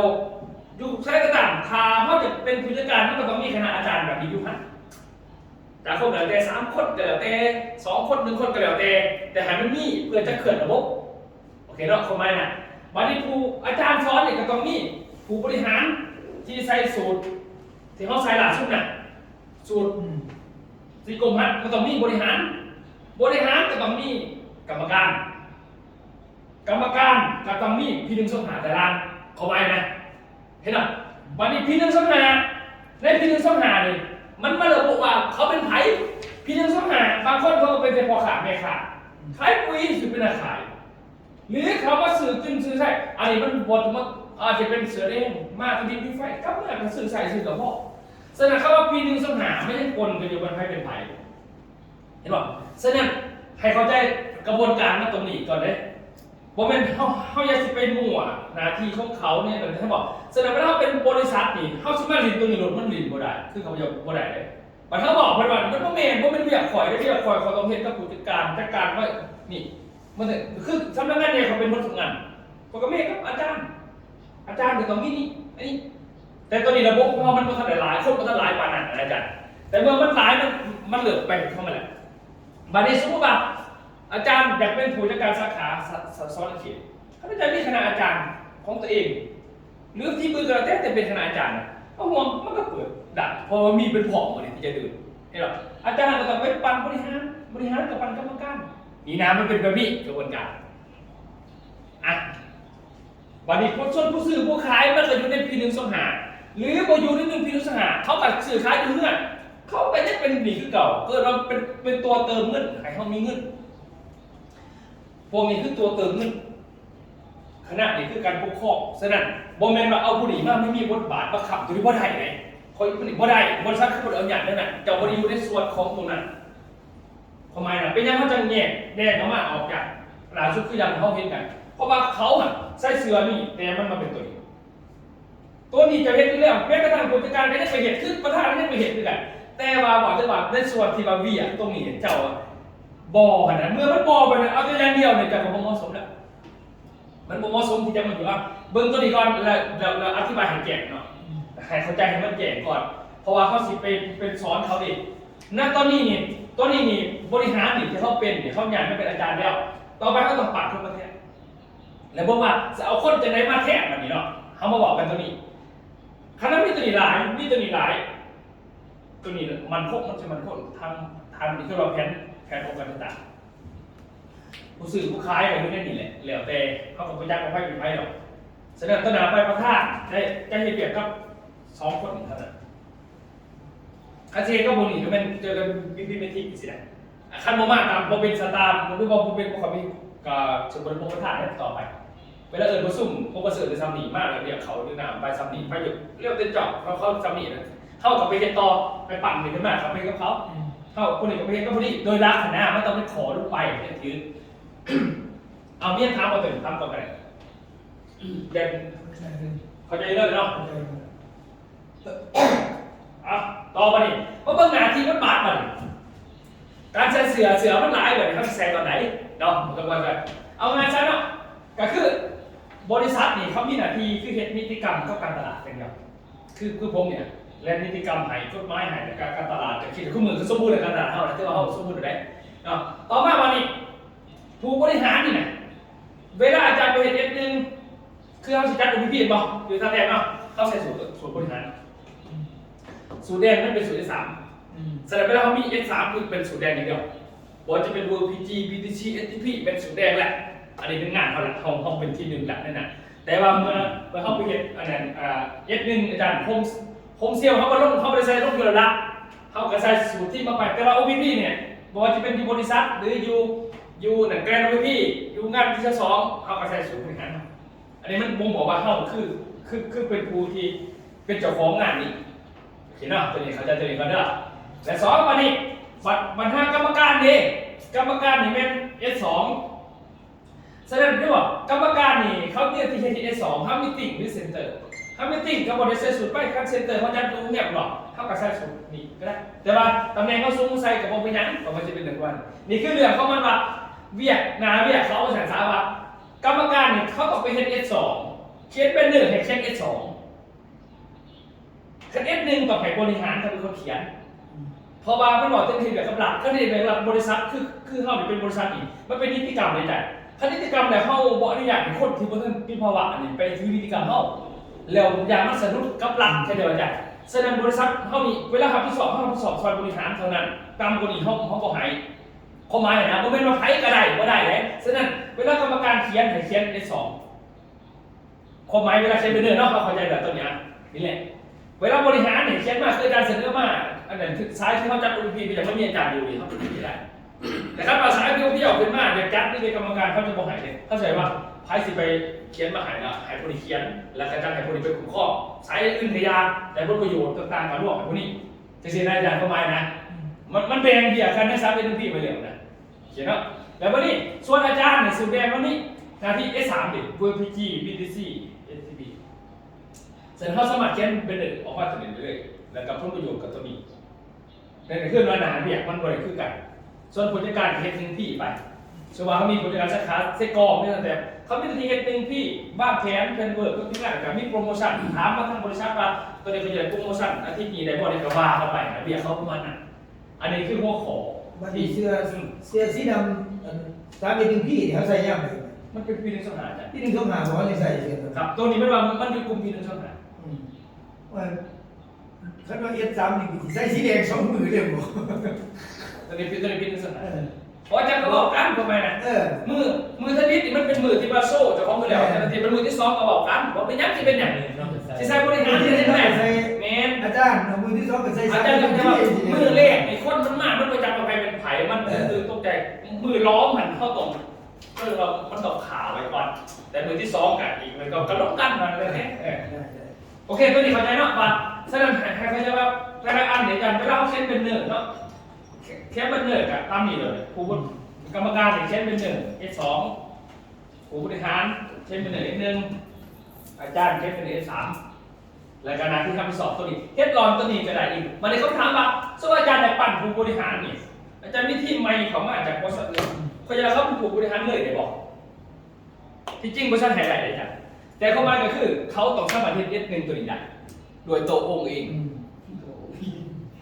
ຢູ່ໃສກໍຕາມ ຖ້າເຮົາຈະເປັນຜູ້ຈັດການ ມັນກໍຕ້ອງມີຄະນະອາຈານແບບນີ້ຢູ່ຫັ້ນ ຈາກຄົນກໍແລ້ວແຕ່ ສາມຄົນກໍແລ້ວແຕ່ ສອງຄົນ ໜຶ່ງຄົນກໍແລ້ວແຕ່ ແຕ່ໃຫ້ມັນມີເພື່ອຈະເຄື່ອນລະບົບ. ໂອເຄເນາະ ຄວາມໝາຍນະ. ບາດນີ້ຜູ້ອາຈານສອນນີ້ກໍຕ້ອງມີຜູ້ບໍລິຫານທີ່ໃສ່ສູດ ທີ່ເຮົາໃສ່ລ່າສຸດນະ ສູດ ອືມ ສີ່ກົມຫັ້ນ ກໍຕ້ອງມີບໍລິຫານ. ບໍລິຫານກໍຕ້ອງມີກຳມະການ. ກຳມະການກໍຕ້ອງມີພີໜຶ່ງສອງຫ້າຕາລາງ ເຂົ້າໃຈນະ. ເຫັນບໍ່? ບາດນີ້ພີໜຶ່ງສອງຫ້າ ໃນພີໜຶ່ງສອງຫ້ານີ້ ມັນມາລະບຸວ່າເຂົາເປັນໃຜ. ພີໜຶ່ງສອງຫ້າ ບາງຄົນເຂົາກໍເປັນແຕ່ພໍ່ຄ້າແມ່ຄ້າ ຂາຍປຸ໋ຍ ຊິເປັນນັກຂາຍ ຫຼືເຂົາມາຊື້ກິນຊື້ໃຊ້. ອັນນີ້ມັນບໍ່ ອາດຈະເປັນເສືອແດງ ມາກໍດິນມີໄຟ ກັບເມືອກໍຊື້ໃຊ້ຊື້ກໍພໍ. ສະນັ້ນ ຄຳວ່າພີໜຶ່ງສອງຫ້າ ມັນຍັງປົນກັນຢູ່ ວ່າໃຜເປັນໃຜ. ເຫັນບໍ່? ສະນັ້ນ ໃຫ້ເຂົ້າໃຈກະບວນການມັນຕົງນີ້ກ່ອນເດ້. ບໍ່ແມ່ນເຮົາ ເຮົາຢ່າຊິໄປມົ້ວໜ້າທີ່ຂອງເຂົານີ້ ເຫັນບໍ່? ສະນັ້ນ ເວລາເຮົາເປັນບໍລິສັດນີ້ ເຮົາຊິມາຫຼິ້ນຕົງນີ້ໂລດ ມັນຫຼິ້ນບໍ່ໄດ້ ຄືເຂົາເຈົ້າບໍ່ໄດ້ເດ້. ບັດເຮົາບອກເພິ່ນວ່າ ມັນບໍ່ແມ່ນ ບໍ່ແມ່ນວຽກຂ້ອຍເດ້ ວຽກຂ້ອຍ ຂ້ອຍຕ້ອງເຮັດກັບຜູ້ຈັດການ ຈັດການໄວ້. ນີ້ ມັນຄືສຳນັກງານໃຫຍ່ ເຂົາເປັນຄົນສຳຄັນ ຂ້ອຍກໍແມ່ນກັບອາຈານ ອາຈານກໍຕ້ອງມີນີ້ ອັນນີ້. ແຕ່ຕອນນີ້ລະບົບຂອງເຮົາມັນບໍ່ທັນໄດ້ຫຼາຍ ຄົນບໍ່ທັນຫຼາຍປານນັ້ນນະອາຈານ. ແຕ່ເມື່ອມັນຫຼາຍ ມັນ ມັນເລີ່ມໄປຂອງມັນແລ້ວ. ບາດນີ້ສົມມຸດວ່າອາຈານຢາກເປັນຜູ້ຈັດການສາຂາ ສ- ສ- ສອນເຂດ ເຂົາຈະມີຄະນະອາຈານຂອງຕົວເອງ ຫຼືທີ່ປຶກສາແຕ່ ແຕ່ເປັນຄະນະອາຈານນະ ເອົາຮ່ວມ ມັນກໍເປີດໄດ້ ເພາະວ່າມີເປັນພ້ອມໝົດນີ້ທີ່ຈະເດີນ. ເຫັນບໍ່? ອາຈານກໍຕ້ອງໄປປັນບໍລິຫານ ບໍລິຫານກໍປັນກຳມະການ. ນີ້ນະ ມັນເປັນແບບນີ້ກະບວນການ. ອ່ະ ບາດນີ້ຜູ້ຊົນ ຜູ້ຊື້ ຜູ້ຂາຍ ມັນກໍຢູ່ໃນພີໜຶ່ງສອງຫ້າ ຫຼືບໍ່ຢູ່ໃນໜຶ່ງພີໜຶ່ງສອງຫ້າ ເຂົາກໍຊື້ຂາຍຢູ່ເຮືອນ ເຂົາກໍຍັງເປັນນີ້ຄືເກົ່າ ເອີ້ນວ່າເປັນ ເປັນຕົວເຕີມເງິນໃຫ້ເຮົາມີເງິນ. ພວກນີ້ຄືຕົວເຕີມເງິນ ຄະນະນີ້ຄືການປົກຄອງ. ສະນັ້ນ ບໍ່ແມ່ນວ່າເອົາຜູ້ນີ້ມາ ມັນມີບົດບາດມາຄ້ຳຕົວນີ້ບໍ່ໄດ້ເດ້. ຂ້ອຍ ມັນບໍ່ໄດ້ ບໍລິສັດເຂົາບໍ່ໄດ້ອະນຸຍາດແນວນັ້ນ ເຈົ້າບໍ່ໄດ້ຢູ່ໃນສ່ວນຂອງຕົງນັ້ນ. ຄວາມໝາຍນະ ເປັນຫຍັງເຮົາຈັ່ງແຍກແດນອອກມາ ອອກຈາກ ລ່າສຸດຄືຢ່າງເຮົາເຫັນກັນ ເພາະວ່າເຂົາຫັ້ນໃສ່ເສື້ອນີ້ ແຕ່ມັນມາເປັນຕົວນີ້ ຕົວນີ້ເຈົ້າເຮັດຢູ່ແລ້ວ ແມ້ກະທັ່ງຜູ້ຈັດການກໍຍັງໄປເຮັດ ຄືປະທານກໍຍັງໄປເຮັດຄືກັນ. ແຕ່ວ່າເວົ້າແຕ່ວ່າໃນສ່ວນທີ່ວ່າວຽກຕົງນີ້ເຈົ້າບໍ່ຫັ້ນນະ ເມື່ອມັນບໍ່ໄປເອົາແຕ່ຢ່າງດຽວນີ້ ເຈົ້າກໍບໍ່ເໝາະສົມແລ້ວ. ມັນບໍ່ເໝາະສົມທີ່ຈະມາຢູ່ ອ່ະ ເບິ່ງຕົວນີ້ກ່ອນ ແລ້ວ ແລ້ວ ແລ້ວອະທິບາຍໃຫ້ແຈ້ງເນາະ ໃຫ້ເຂົ້າໃຈໃຫ້ມັນແຈ້ງກ່ອນ ເພາະວ່າເຮົາຊິໄປເປັນສອນເຂົາເອງ. ນະຕອນນີ້ນີ້ ຕອນນີ້ນີ້ ບໍລິຫານນີ້ທີ່ເຮົາເປັນນີ້ ເຮົາຍ້າຍມາເປັນອາຈານແລ້ວ ຕໍ່ໄປເຮົາຕ້ອງປາດຄົນມາແທນ ແລ້ວເບິ່ງວ່າຈະເອົາຄົນຈັ່ງໃດມາແທນບັດນີ້ເນາະ. ເຮົາມາເວົ້າກັນຕົວນີ້ ຄັນມັນມີຕົວນີ້ຫຼາຍ ມີຕົວນີ້ຫຼາຍ ຕົວນີ້ມັນຄົງ ມັນຊິມັນຄົງ ທາງ ທາງນີ້ຄືວ່າແຜນ ແຜນປ້ອງກັນຕ່າງໆ ຜູ້ຊື້ຜູ້ຂາຍກໍຢູ່ໃນນີ້ແຫຼະ ແລ້ວແຕ່ ເຮົາກໍບໍ່ຈັກວ່າໃຜເປັນໃຜດອກ. ສະນັ້ນ ຕໍ່ໜ້າໄປປະທານ ຈະ ຈະເຮັດວຽກກັບສອງຄົນນີ້ເທົ່ານັ້ນ. ຄັນຊິເຮັດກັບພວກນີ້ ກໍແມ່ນເຈີກັນວິ ວິ ວິທີຊີ້ນະ. ຄັນບໍ່ມາຕາມ ບໍ່ເປັນສະຕາມ ຫຼືວ່າບໍ່ເປັນ ບໍ່ເຂົ້າໄປ ກໍຊິບໍ່ໄດ້ພົບປະທານແລ້ວຕໍ່ໄປ. ເວລາເອີ້ນປະຊຸມ ໂປຣເຟສເຊີໄດ້ຊ່ຳນີ້ ມາແລ້ວລຽກເຂົາຢູ່ໜ້າໄປຊ່ຳນີ້ ໄປຢູ່ ແລ້ວແຕ່ເຈົ້າ ເຂົາ ເຂົາຊ່ຳນີ້ນະ ເຮົາກໍໄປເຮັດຕໍ່ ໄປປັ້ນຂຶ້ນມາ ເຂົາໄປເຮັດກັບເຂົາ ເຮົາຜູ້ນີ້ກໍໄປເຮັດກັບຜູ້ນີ້ ໂດຍຫຼັກຫັ້ນນະ ມັນຕ້ອງເປັນຂໍ້ລົງໄປ ມັນຖືກ. ເອົາ ມີຄຳຖາມບໍ່? ເຕີມ ຖາມຕໍ່ໄປ ແບບເຂົ້າໃຈເລີຍເນາະ. ອ່ະ ຕໍ່ໄປນີ້ ມາເບິ່ງໜ້າທີ່ບົດບາດບາດນີ້ ການໃສ່ເສື້ອ ເສື້ອມັນຫຼາຍບາດນີ້ ເຮົາຊິໃສ່ຕອນໃດເນາະ? ມັນກໍວ່າກັນ ເອົາງ່າຍຊະເນາະ ກໍຄືບໍລິສັດນີ້ ເຂົາມີໜ້າທີ່ຄືເຮັດນິຕິກຳກັບການຕະຫຼາດຢ່າງດຽວ ຄື ຄືຜົມນີ້ແຫຼະ ແລ່ນນິຕິກຳໃຫ້ ກົດໝາຍໃຫ້ ແລ້ວກະການຕະຫຼາດ ກໍຄິດວ່າຄູ່ມື້ຄືສົມບູນແລ້ວ ການຕະຫຼາດເຮົາ ແຕ່ວ່າເຮົາສົມບູນໄດ້ເນາະ. ຕໍ່ມາບາດນີ້ ຜູ້ບໍລິຫານນີ້ນະ ເວລາອາຈານໄປເຮັດເອັສໜຶ່ງ ຄືເຮົາຊິຈັດໂອພີພີແມ່ນບໍ່? ຢູ່ຕອນແລກເນາະ ເຮົາໃຊ້ສູດ ສູດບໍລິຫານ ສູດແດງມັນເປັນສູດເອັສສາມ ອືມ ສະນັ້ນເວລາເຮົາມີເອັສສາມ ຄືເປັນສູດແດງຢ່າງດຽວ ບໍ່ວ່າຈະເປັນ ໂອພີຈີ ບີທີຊີ ເອັສທີພີ ເປັນສູດແດງແຫຼະ. ອັນນີ້ເປັນງານເຮົາແຫຼະ ເຮົາ ເຮົາເປັນທີໜຶ່ງແລ້ວໃນນັ້ນ. ແຕ່ວ່າເມື່ອ ເມື່ອເຮົາໄປເຮັດອັນນັ້ນ ອ່າ ເອັສໜຶ່ງ ອາຈານ ໂຮມ ໂຮມເຊວ ເຮົາກໍລົງ ເຮົາບໍ່ໄດ້ໃສ່ລົງຢູ່ແລ້ວລະ ເຮົາກໍໃສ່ສູດທີມເຮົາໄປ. ແຕ່ວ່າ ໂອພີພີ ນີ້ ບໍ່ວ່າຈະເປັນຢູ່ບໍລິສັດ ຫຼື ຢູ່ ຢູ່ນັ້ນ ແກຣນ ໂອພີພີ ຢູ່ງານທີສອງ ເຮົາກໍໃສ່ສູດບໍລິຫານ. ອັນນີ້ມັນບົ່ງບອກວ່າເຮົາຄື ຄື ຄືເປັນຜູ້ທີ່ເປັນເຈົ້າຂອງງານນີ້ ໂອເຄເນາະ. ຕົວນີ້ເຂົ້າໃຈຕົວນີ້ກ່ອນເດີ. ແລະ ສອງ ບັດນີ້ ບັດ ບັນຫາກຳມະການເດ້ ກຳມະການນີ້ແມ່ນເອັສສອງ. ສະນັ້ນ ເຫັນບໍ່ ກຳມະການນີ້ ເຂົາມີໜ້າທີ່ເຮັດເອັສສອງ ເຮົາມີຕິ້ງ ຫຼື ເຊັນເຕີ ເຮົາມີຕິ້ງ ກໍບໍ່ໄດ້ໃສ່ສູດໄປ. ຄັນເຊັນເຕີເຮົາຈັດຢູ່ໂຮງແຮມເນາະ ເຮົາກໍໃສ່ສູດນີ້ກໍໄດ້ ແຕ່ວ່າຕຳແໜ່ງເຮົາສູງໃສ່ກໍບໍ່ເປັນຫຍັງ ກໍບໍ່ຈະເປັນເລື່ອງວ່າ ນີ້ຄືເລື່ອງຂອງມັນວ່າ ວຽກ ໜ້າວຽກເຂົາວ່າຊັ້ນຊະ ວ່າ ກຳມະການນີ້ເຂົາຕ້ອງໄປເຮັດເອັສສອງ ຂຽນແບນເນີໃຫ້ຂຽນເອັສສອງ. ຄັນເອັສໜຶ່ງຕ້ອງໃຫ້ບໍລິຫານເຂົາເປັນຄົນຂຽນ ອືມ ເພາະວ່າມັນເວົ້າເຖິງເຮັດວຽກກັບລັດ. ຄັນເຮັດວຽກກັບລັດ ບໍລິສັດ ຄື ຄືເຮົານີ້ເປັນບໍລິສັດນີ້ ມັນເປັນນິຕິກຳເດ້. ຄັນນິຕິກຳແລ້ວ ເຮົາບໍ່ອະນຸຍາດໃຫ້ຄົນທີ່ບໍ່ທັນມີພາວະອັນນີ້ໄປຖືນິຕິກຳເຮົາ ແລ້ວຢ້ານມັນສະດຸດກັບລັດ ເຂົ້າໃຈບໍ່? ສະນັ້ນ ບໍລິສັດເຮົານີ້ ເວລາຮັບຜິດຊອບ ເຮົາຮັບຜິດຊອບສ່ວນບໍລິຫານເທົ່ານັ້ນ ຕ່ຳກວ່ານີ້ເຮົາ ເຮົາບໍ່ໃຫ້. ຄວາມໝາຍຫັ້ນນະ ບໍ່ແມ່ນວ່າໃຜກໍໄດ້ ບໍ່ໄດ້ເດ້. ສະນັ້ນ ເວລາກຳມະການຂຽນ ໃຫ້ຂຽນເອັສສອງ ຄວາມໝາຍເວລາຂຽນແບນເນີເນາະ ເຮົາເຂົ້າໃຈແບບຕົວຢ່າງນີ້ແຫຼະ. ເວລາບໍລິຫານນີ້ຂຽນມາ ຄືອາຈານສະເໜີມາ ອັນນັ້ນຄືສາຍທີ່ເຮົາຈັດ ໂອ ພີ ໄປ ຢາກໃຫ້ມີອາຈານຢູ່ນີ້ ເຮົາກໍໄດ້. ແຕ່ຄັນວ່າສາຍພຽວໆຂຶ້ນມາ ຢາກຈັດ ຫຼື ເປັນກຳມະການ ເຮົາຈະບໍ່ໃຫ້ເດ້. ເຮົາໃສ່ວ່າ ໃຜຊິໄປຂຽນມາໃຫ້ລະ ໃຫ້ຜູ້ນີ້ຂຽນ ແລ້ວກໍຈັດໃຫ້ຜູ້ນີ້ໄປຄຸ້ມຄອງ. ສາຍອື່ນກໍຢ່າ ແຕ່ຜົນປະໂຫຍດຕ່າງໆກໍລວມໃຫ້ຜູ້ນີ້. ຈັ່ງຊີ້ນະ ອາຈານ ຄວາມໝາຍນະ ອືມ ມັນ ມັນແບ່ງເຫຍື່ອກັນໃນສາມເອັດ ໜຶ່ງ ພີໄປແລ້ວນະ. ໂອເຄເນາະ ແລ້ວບັດນີ້ສ່ວນອາຈານນີ້ ສະແດງວ່ານີ້ ໜ້າທີ່ ເອສາມ ເດ້ ເວີພີຈີ ບີທີຊີ ເອສທີບີ ສະນັ້ນເຮົາສາມາດຂຽນແບັນເນີອອກມາຕົວນີ້ໄດ້ເລີຍ ແລ້ວກໍຜົນປະໂຫຍດກັບຕົວນີ້ ແຕ່ກໍຄືວ່າໜ້າວຽກມັນບໍ່ໄດ້ຄືກັນ. ສ່ວນຜູ້ຈັດການກໍເຮັດ ໜຶ່ງ ພີໄປ. ສົມມຸດວ່າເຮົາມີຜູ້ຈັດການສາຂາເຊກອງນີ້ ແຕ່ເຂົາມີໜ້າທີ່ເຮັດ ໜຶ່ງ ພີ ວາງແຜນ ແຜນເວີກ ຕົວງານ ກໍມີໂປຣໂມຊັນ ຖາມມາທາງບໍລິສັດວ່າ ຕົວນີ້ເຂົາຈະໄດ້ໂປຣໂມຊັນອາທິດນີ້ໄດ້ບໍ່ ນີ້ກໍວ່າເຂົາໄປນະ ວຽກເຂົາປະມານນັ້ນ. ອັນນີ້ຄືຫົວຂໍ້. ບັດນີ້ເສື້ອ ເສື້ອສີດຳ ອັນ ສາມເອັດ ໜຶ່ງ ພີ ເຮົາໃສ່ຍາມໃດ? ມັນເປັນປີ ໜຶ່ງ ສອງ ຫ້າ ອາຈານ. ປີ ໜຶ່ງ ສອງ ຫ້າ ບໍ່ ຍັງໃສ່ຢູ່. ຄັບ ໂຕນີ້ແມ່ນວ່າມັນຢູ່ກຸ່ມປີ ໜຶ່ງ ສອງ ຫ້າ. ອືມ ເອີ ຄັນວ່າເອັດສາມນີ້ ໃສ່ສີແດງສອງມື້ເລີຍບໍ່? ໂຕນີ້ປີ ໂຕນີ້ປີ ໜຶ່ງ ສອງ ຫ້າ. ເອີ ເພາະວ່າຈັກກໍເວົ້າກັນ ຄວາມໝາຍນະ. ເອີ ມື້ ມື້ທຳອິດນີ້ມັນເປັນມື້ທີ່ວ່າໂຊເຈົ້າຂອງຢູ່ແລ້ວ. ແມ່ນ. ແຕ່ວ່າມື້ທີສອງກໍເວົ້າກັນ ວ່າເປັນຫຍັງ ຊິເປັນຫຍັງ ຊິໃສ່ບໍລິຫານ ຊິເຮັດຫຍັງ. ແມ່ນ ອາຈານ ມື້ທີສອງກໍໃສ່ ອາຈານ ມື້ແລກນີ້ຄົນມັນມາ ມັນບໍ່ຈັກວ່າໃຜເປັນໃຜ ມັນ ເອີ ຕື່ນຕົກໃຈ. ມື້ລອງຫັ້ນເຮົາຕ້ອງ ເອີ ວ່າມັນຕ້ອງຂ້າໄວ້ກ່ອນ ແຕ່ມື້ທີສອງກໍອີກ ມັນກໍ ກໍລົງກັນນັ້ນແຫຼະ. ເອີ ໂອເຄ ຕົວນີ້ເຂົ້າໃຈເນາະ ວ່າ ສະນັ້ນໃຫ້ ໃຫ້ເຂົ້າໃຈວ່າແຕ່ລະອັນນີ້ ອາຈານ ເວລາເຮົາຂຽນແບັນເນີເນາະ ຂຽນແບັນເນີກໍຕາມນີ້ເລີຍ ຜູ້ ກຳມະການນີ້ຂຽນແບັນເນີ ເອັດສອງ ຜູ້ບໍລິຫານຂຽນແບັນເນີ ເອັດໜຶ່ງ ອາຈານຂຽນແບັນເນີ ເອັດສາມ ແລ້ວກໍໜ້າທີ່ຮັບຜິດຊອບຕົວນີ້ ເຮັດລອນຕົວນີ້ກໍໄດ້ອີກ. ບັດນີ້ຄຳຖາມວ່າ ສົມມຸດອາຈານໄດ້ປັ້ນຜູ້ບໍລິຫານນີ້ ອາຈານມີທີມໃໝ່ເຂົ້າມາຈາກບໍລິສັດອື່ນ ເຂົາຢາກເຂົ້າເປັນຜູ້ບໍລິຫານເລີຍໄດ້ບໍ່? ທີ່ຈິງບໍ່ທັນໃຫ້ໄດ້ເດ້ອາຈານ ແຕ່ຄວາມໝາຍກໍຄືເຂົາຕ້ອງສາມາດເຮັດ ເອັດໜຶ່ງ ຕົວນີ້ໄດ້ດ້ວຍໂຕອົງເອງ. ອືມ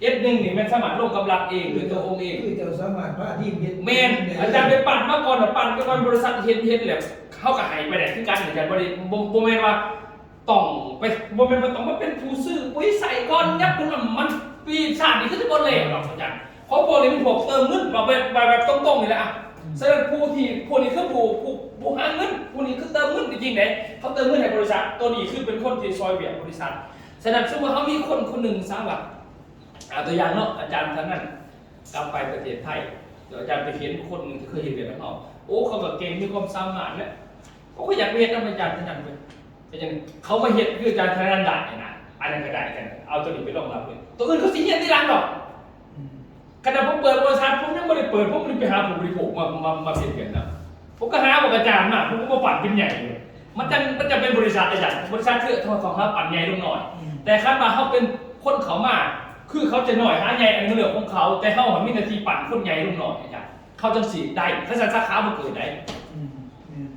ເອັດໜຶ່ງ ນີ້ແມ່ນສາມາດລົງກັບລັດເອງດ້ວຍໂຕອົງເອງ. ຄືເຈົ້າສາມາດພາທີມເຮັດ. ແມ່ນ ອາຈານໄປປັ້ນມາກ່ອນ ແລ້ວປັ້ນໄປກ່ອນ ບໍລິສັດເຮັດ ເຮັດແລ້ວເຮົາກໍໃຫ້ໄປໄດ້ຄືກັນ. ອາຈານບໍ່ໄດ້ ບໍ່ ບໍ່ແມ່ນວ່າ ຕ້ອງໄປ ບໍ່ແມ່ນວ່າຕ້ອງມາເປັນຜູ້ຊື້ປຸ໋ຍໃສ່ກ່ອນ ຍັບລົງນຳມັນ ປີຊາດນີ້ຄືຊິບໍ່ແລ້ວດອກອາຈານ. ເພາະພວກນີ້ມັນພວກເຕີມເງິນ ເວົ້າແບບ ແບບ ແບບຕົງໆນີ້ແຫຼະ. ອືມ ສະນັ້ນຜູ້ທີ່ ພວກນີ້ຄືຜູ້ ຜູ້ ຜູ້ຫາເງິນ ພວກນີ້ຄືເຕີມເງິນ ທີ່ຈິງເດ້ ເຂົາເຕີມເງິນໃຫ້ບໍລິສັດ. ໂຕນີ້ຄືເປັນຄົນທີ່ຊ່ອຍວຽກບໍລິສັດ. ສະນັ້ນສົມມຸດເຮົາມີຄົນຄົນໜຶ່ງ ສາມາດ ອ່າ ຕົວຢ່າງເນາະ ອາຈານທ່ານນັ້ນ ກັບໄປປະເທດໄທ ແລ້ວອາຈານໄປເຫັນຄົນໜຶ່ງທີ່ເຄີຍເຮັດວຽກນຳເຮົາ ໂອ້ ເຂົາກໍເກັ່ງ ມີຄວາມສາມາດແຫຼະ ເຂົາກໍຢາກໄປເຮັດນຳອາຈານທ່ານນັ້ນເວີຍ. ເປັນຫຍັງ ເຂົາມາເຮັດຄືອາຈານທ່ານນັ້ນໄດ້ນະ ອັນນັ້ນກໍໄດ້ກັນ ເອົາຕົວນີ້ໄປລອງຮັບເບິ່ງ ຕົວອື່ນເຂົາຊິຮຽນທີຫຼັງດອກ. ອືມ ຂະໜາດຜົມເປີດບໍລິສັດ ຜົມຍັງບໍ່ໄດ້ເປີດ ຜົມບໍ່ໄດ້ໄປຫາຜູ້ບໍລິໂພກມາ ມາ ມາເຮັດວຽກນຳ. ຜົມກໍຫາພວກອາຈານມາ ຜົມກໍມາປັ້ນເປັນໃຫຍ່ເລີຍ ມັນຈັ່ງ ມັນຈັ່ງເປັນບໍລິສັດອາຈານ. ບໍລິສັດຄືເຮົາຕ້ອງຫາປັ້ນໃຫຍ່ລົງໜ້ອຍ. ອືມ ແຕ່ຄັນວ່າເຮົາເປັນຄົນເຂົ້າມາ ຄືເຂົາຈະໜ້ອຍຫາໃຫຍ່ ອັນນັ້ນເລື່ອງຂອງເຂົາ ແຕ່ເຮົາມີໜ້າທີ່ປັ້ນຄົນໃຫຍ່ລົງໜ້ອຍອາຈານ ເຂົາຈັ່ງຊິໄດ້. ຄັນຊັ້ນສາຂາບໍ່ເກີດໃດ. ອືມ ອືມ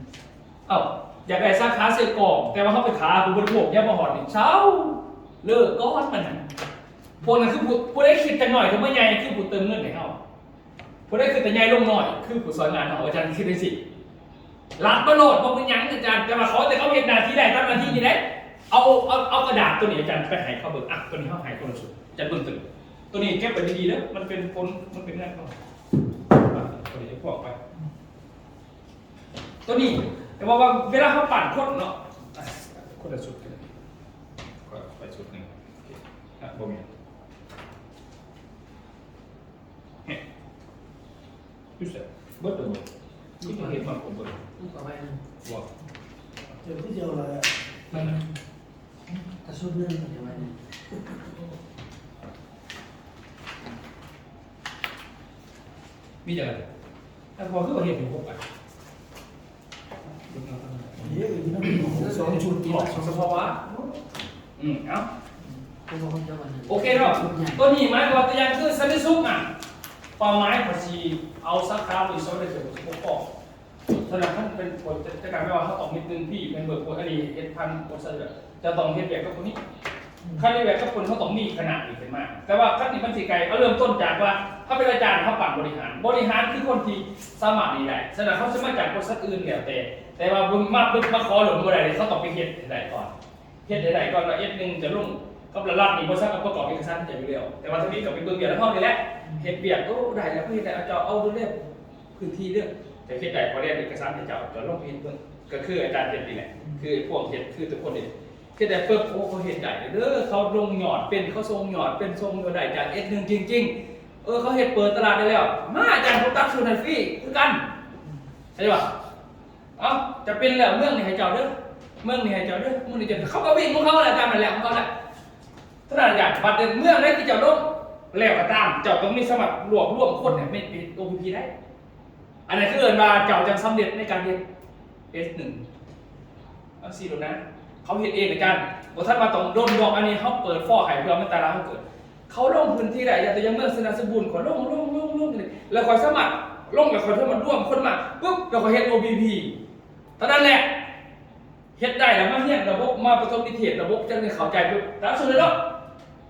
ເອົ້າ ຢາກໄດ້ສາຂາເຊກອງ ແຕ່ວ່າເຮົາໄປຖ້າຜູ້ບໍລິໂພກຍັງບໍ່ຮອດນີ້ ເຊົາ ເລີກກ່ອນມັນນະ. ພວກນັ້ນຄືຜູ້ ຜູ້ໃດຄິດແຕ່ໜ້ອຍຂຶ້ນມາໃຫຍ່ ຄືຜູ້ເຕີມເງິນໃຫ້ເຮົາ. ຜູ້ໃດຄິດແຕ່ໃຫຍ່ລົງໜ້ອຍ ຄືຜູ້ຊ່ອຍງານເຮົາ. ອາຈານຄິດຈັ່ງຊີ້ ລັດມາໂລດ ບໍ່ເປັນຫຍັງອາຈານ ແຕ່ວ່າຂໍແຕ່ເຂົາເຮັດໜ້າທີ່ໄດ້ຕາມໜ້າທີ່ນີ້ແຫຼະ. ເອົາ ເອົາ ເອົາກະດາດຕົວນີ້ອາຈານໄປໃຫ້ເຂົາເບິ່ງ. ອ່ະ ຕົວນີ້ເຮົາໃຫ້ຄົນລະຊຸດ ອາຈານເບິ່ງຕົວນີ້ ຕົວນີ້ເກັບໄວ້ດີໆເດີ ມັນເປັນຜົນ ມັນເປັນເງິນຂອງ ຕົວນີ້ພວກໄປ ຕົວນີ້ ແຕ່ວ່າ ວ່າເວລາເຮົາປັ້ນຄົນເນາະ ອ່ະ ຄົນລະຊຸດກັນ ຂ້ອຍເອົາໄປຊຸດໜຶ່ງ ໂອເຄ ອ່ະ ບໍ່ມີ ເຮັດ ຢູ່ໃສ ເບິດແລ້ວບໍ່? ຄືຈະເຮັດມາຄົບເບິດ ມັນກໍໄວ້ນະ ບໍ່ ເຈົ້າຄືຈະເອົາຫຼາຍ ມັນ ກະຊຸດໜຶ່ງ ເກັບໄວ້ນີ້ ມີຈັກອັນ? ແຕ່ພໍຄືວ່າເຮັດຢູ່ຫົກອັນ ເດ້ ຢູ່ນຳສອງຊຸດ ອອກສະເພາະວ່າ ອືມ ເອົາ ໂອເຄເນາະ ຕົວນີ້ໝາຍຄວາມວ່າຕົວຢ່າງຄືສັນຕິສຸກນະ ເປົ້າໝາຍຂ້ອຍຊິເອົາສາຂາບໍລິສັດໄດ້ເຖິງສິບຫົກ ສະນັ້ນຄັນເປັນຄົນຈັດການແບບວ່າເຮົາຕ້ອງມີໜຶ່ງພີ ແມ່ນເບີໂພດ ອັນນີ້ເຮັດຜ່ານບໍລິສັດ ຈະຕ້ອງເຮັດວຽກກັບຄົນນີ້ ອືມ ຄັນເຮັດວຽກກັບຄົນ ເຮົາຕ້ອງມີຄະນະນີ້ຂຶ້ນມາ. ແຕ່ວ່າຄັນນີ້ມັນຊິໄກ ເອົາເລີ່ມຕົ້ນຈາກວ່າ ເຮົາເປັນອາຈານ ເຮົາປັ້ນບໍລິຫານ ບໍລິຫານຄືຄົນທີ່ສາມາດນີ້ໄດ້ ສະນັ້ນເຂົາຊິມາຈາກບໍລິສັດອື່ນແລ້ວແຕ່ ແຕ່ວ່າມາປຶບມາຂໍລົມບໍ່ໄດ້ເດ້ ເຂົາຕ້ອງໄປເຮັດໃຫ້ໄດ້ກ່ອນ ເຮັດໃຫ້ໄດ້ກ່ອນວ່າ ເອັດໜຶ່ງ ຈະລົງກັບລັດນີ້ ບໍລິສັດກໍປະກອບເອກະສານໃຫ້ເຈົ້າຢູ່ແລ້ວ ແຕ່ວ່າທາງນີ້ກໍໄປເບິ່ງວຽກນຳເຮົານີ້ແຫຼະ ເຮັດວຽກ ໂອ້ ໄດ້ແລ້ວ ເຮັດໄດ້ ເອົາເຈົ້າເອົາດູແລ ພື້ນທີ່ເດີ ຈະເຮັດໄດ້ ຂໍແລນເອກະສານໃຫ້ເຈົ້າ ເຈົ້າລົງໄປເຮັດເບິ່ງ ກໍຄືອາຈານເຮັດນີ້ແຫຼະ ອືມ ຄືພວກເຮັດ ຄືທຸກຄົນເຮັດ ເຮັດໄດ້ປຶບ ໂອ້ ເຂົາເຮັດໄດ້ເດີ ເຂົາລົງຍອດເປັນ ເຂົາສົ່ງຍອດເປັນ ສົ່ງຍອດໄດ້ຈາກເອັດໜຶ່ງຈິງໆ ເອີ ເຂົາເຮັດເປີດຕະຫຼາດໄດ້ແລ້ວ ມາອາຈານ ຜົມຕັດສູດໃຫ້ຟຣີຄືກັນ ເຫັນບໍ່? ເອົ້າ ຈະເປັນແລ້ວ ເມືອງນີ້ໃຫ້ເຈົ້າເດີ ເມືອງນີ້ໃຫ້ເຈົ້າເດີ ເມືອງນີ້ເຈົ້າ ເຂົາກໍວິ່ງຂອງເຂົາແຫຼະ ຕາມນັ້ນແຫຼະ ຂອງເຂົາແຫຼະ ເທົ່ານັ້ນອາຈານ ບັດເລື່ອງໃດທີ່ເຈົ້າລົງແລ້ວກໍຕາມ ເຈົ້າຕ້ອງມີສາມາດລວບລວມຄົນໃຫ້ເປັນ ໂອ ພີ ໄດ້. ອັນນັ້ນຄືເອີ້ນວ່າເຈົ້າຈັ່ງສຳເລັດໃນການເຮັດເອັດໜຶ່ງ ເອົາຊີ້ໂລດນະ ເຂົາເຮັດເອງອາຈານ ບໍ່ທັນວ່າຕ້ອງດົນດອກ ອັນນີ້ເຮົາເປີດຟໍໃຫ້ເພື່ອມັນຕາລາງເຮົາເກີດ ເຂົາລົງພື້ນທີ່ໄດ້ ຍົກຕົວຢ່າງເມືອງໄຊນະສົມບູນ ຂ້ອຍລົງ ລົງ ລົງ ລົງ ແລ້ວຂ້ອຍສາມາດລົງ ແລ້ວຂ້ອຍສາມາດລວມຄົນມາປຶບ ແລ້ວຂ້ອຍເຮັດ ໂອ ພີ ເທົ່ານັ້ນແຫຼະ ເຮັດໄດ້ແລ້ວມາຮຽນລະບົບ ມາປະສົມນິເທດລະບົບ ຈັ່ງໄດ້ເຂົ້າໃຈປຶບ ຕາມສູດເລີຍເນາະ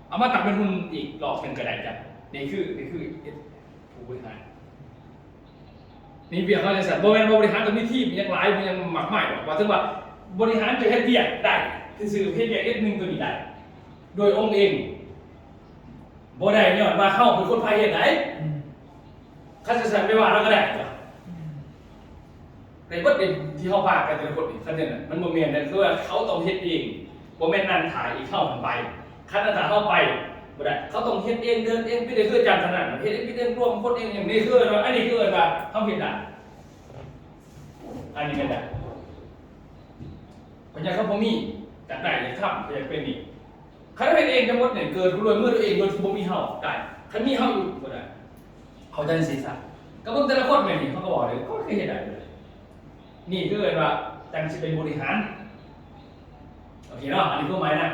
ເອົາມາຕັ້ງເປັນຫຸ່ນອີກລອບໜຶ່ງກໍໄດ້ຈ້ະ ນີ້ຄື ນີ້ຄືເຮັດ ຜູ້ບໍລິຫານ ນີ້ວຽກເຮົາຈັ່ງຊັ້ນ ບໍ່ແມ່ນວ່າບໍລິຫານຕ້ອງມີທີມຫຍັງຫຼາຍ ມີຫຍັງມາກມາຍດອກ ວ່າເຖິງວ່າບໍລິຫານຈະເຮັດວຽກໄດ້ຊື່ໆ ເຮັດວຽກເອັດໜຶ່ງຕົວນີ້ໄດ້ ໂດຍອົງເອງ ບໍ່ໄດ້ຍ້ອນວ່າເຮົາເປັນຄົນພາເຮັດໃດ ອືມ ຄັນຊັ້ນໄປວ່າລາວກໍໄດ້ຕົວະ ອືມ ໄດ້ເບິດເດ ທີ່ເຮົາພາໄປແຕ່ລະຄົນນີ້ ຄັນຈັ່ງນັ້ນມັນບໍ່ແມ່ນນະ ຄືວ່າເຂົາຕ້ອງເຮັດເອງ ບໍ່ແມ່ນນັ່ງຖ້າອີກເຮົາຫັ້ນໄປ ຄັນນັ້ນຖ້າເຮົາໄປບໍ່ໄດ້ ເຂົາຕ້ອງເຮັດເອງ ເດີນເອງ ເປັນເອງ ຄືອາຈານຖະໜັດ ເຮັດເອງ ເປັນເອງ ລວມຄົນເອງ ຫຍັງນີ້ ຄືວ່າ ອັນນີ້ຄືເອີ້ນວ່າເຮົາເຮັດໄດ້ ອັນນີ້ເຮັດໄດ້ ເພາະຫຍັງເຂົາບໍ່ມີ ຢາກໄດ້ ຢາກທຳ ຢາກເປັນນີ້ ຄັນເຮົາເຮັດເອງທັງໝົດນີ້ ເກີດດ້ວຍມືຕົວເອງໂດຍທີ່ບໍ່ມີເຮົາໄດ້ ຄັນມີເຮົາຢູ່ບໍ່ໄດ້ ເຂົ້າໃຈຈັ່ງຊີ້ຊະ ກໍເບິ່ງແຕ່ລະຄົນແມ່ນນີ້ ເຂົາກໍເວົ້າເດ້ ເຂົາຄືເຮັດໄດ້ເລີຍ ນີ້ຄືເອີ້ນວ່າຈັ່ງຊິເປັນບໍລິຫານ ໂອເຄເນາະ ອັນນີ້ຄືໝາຍນະ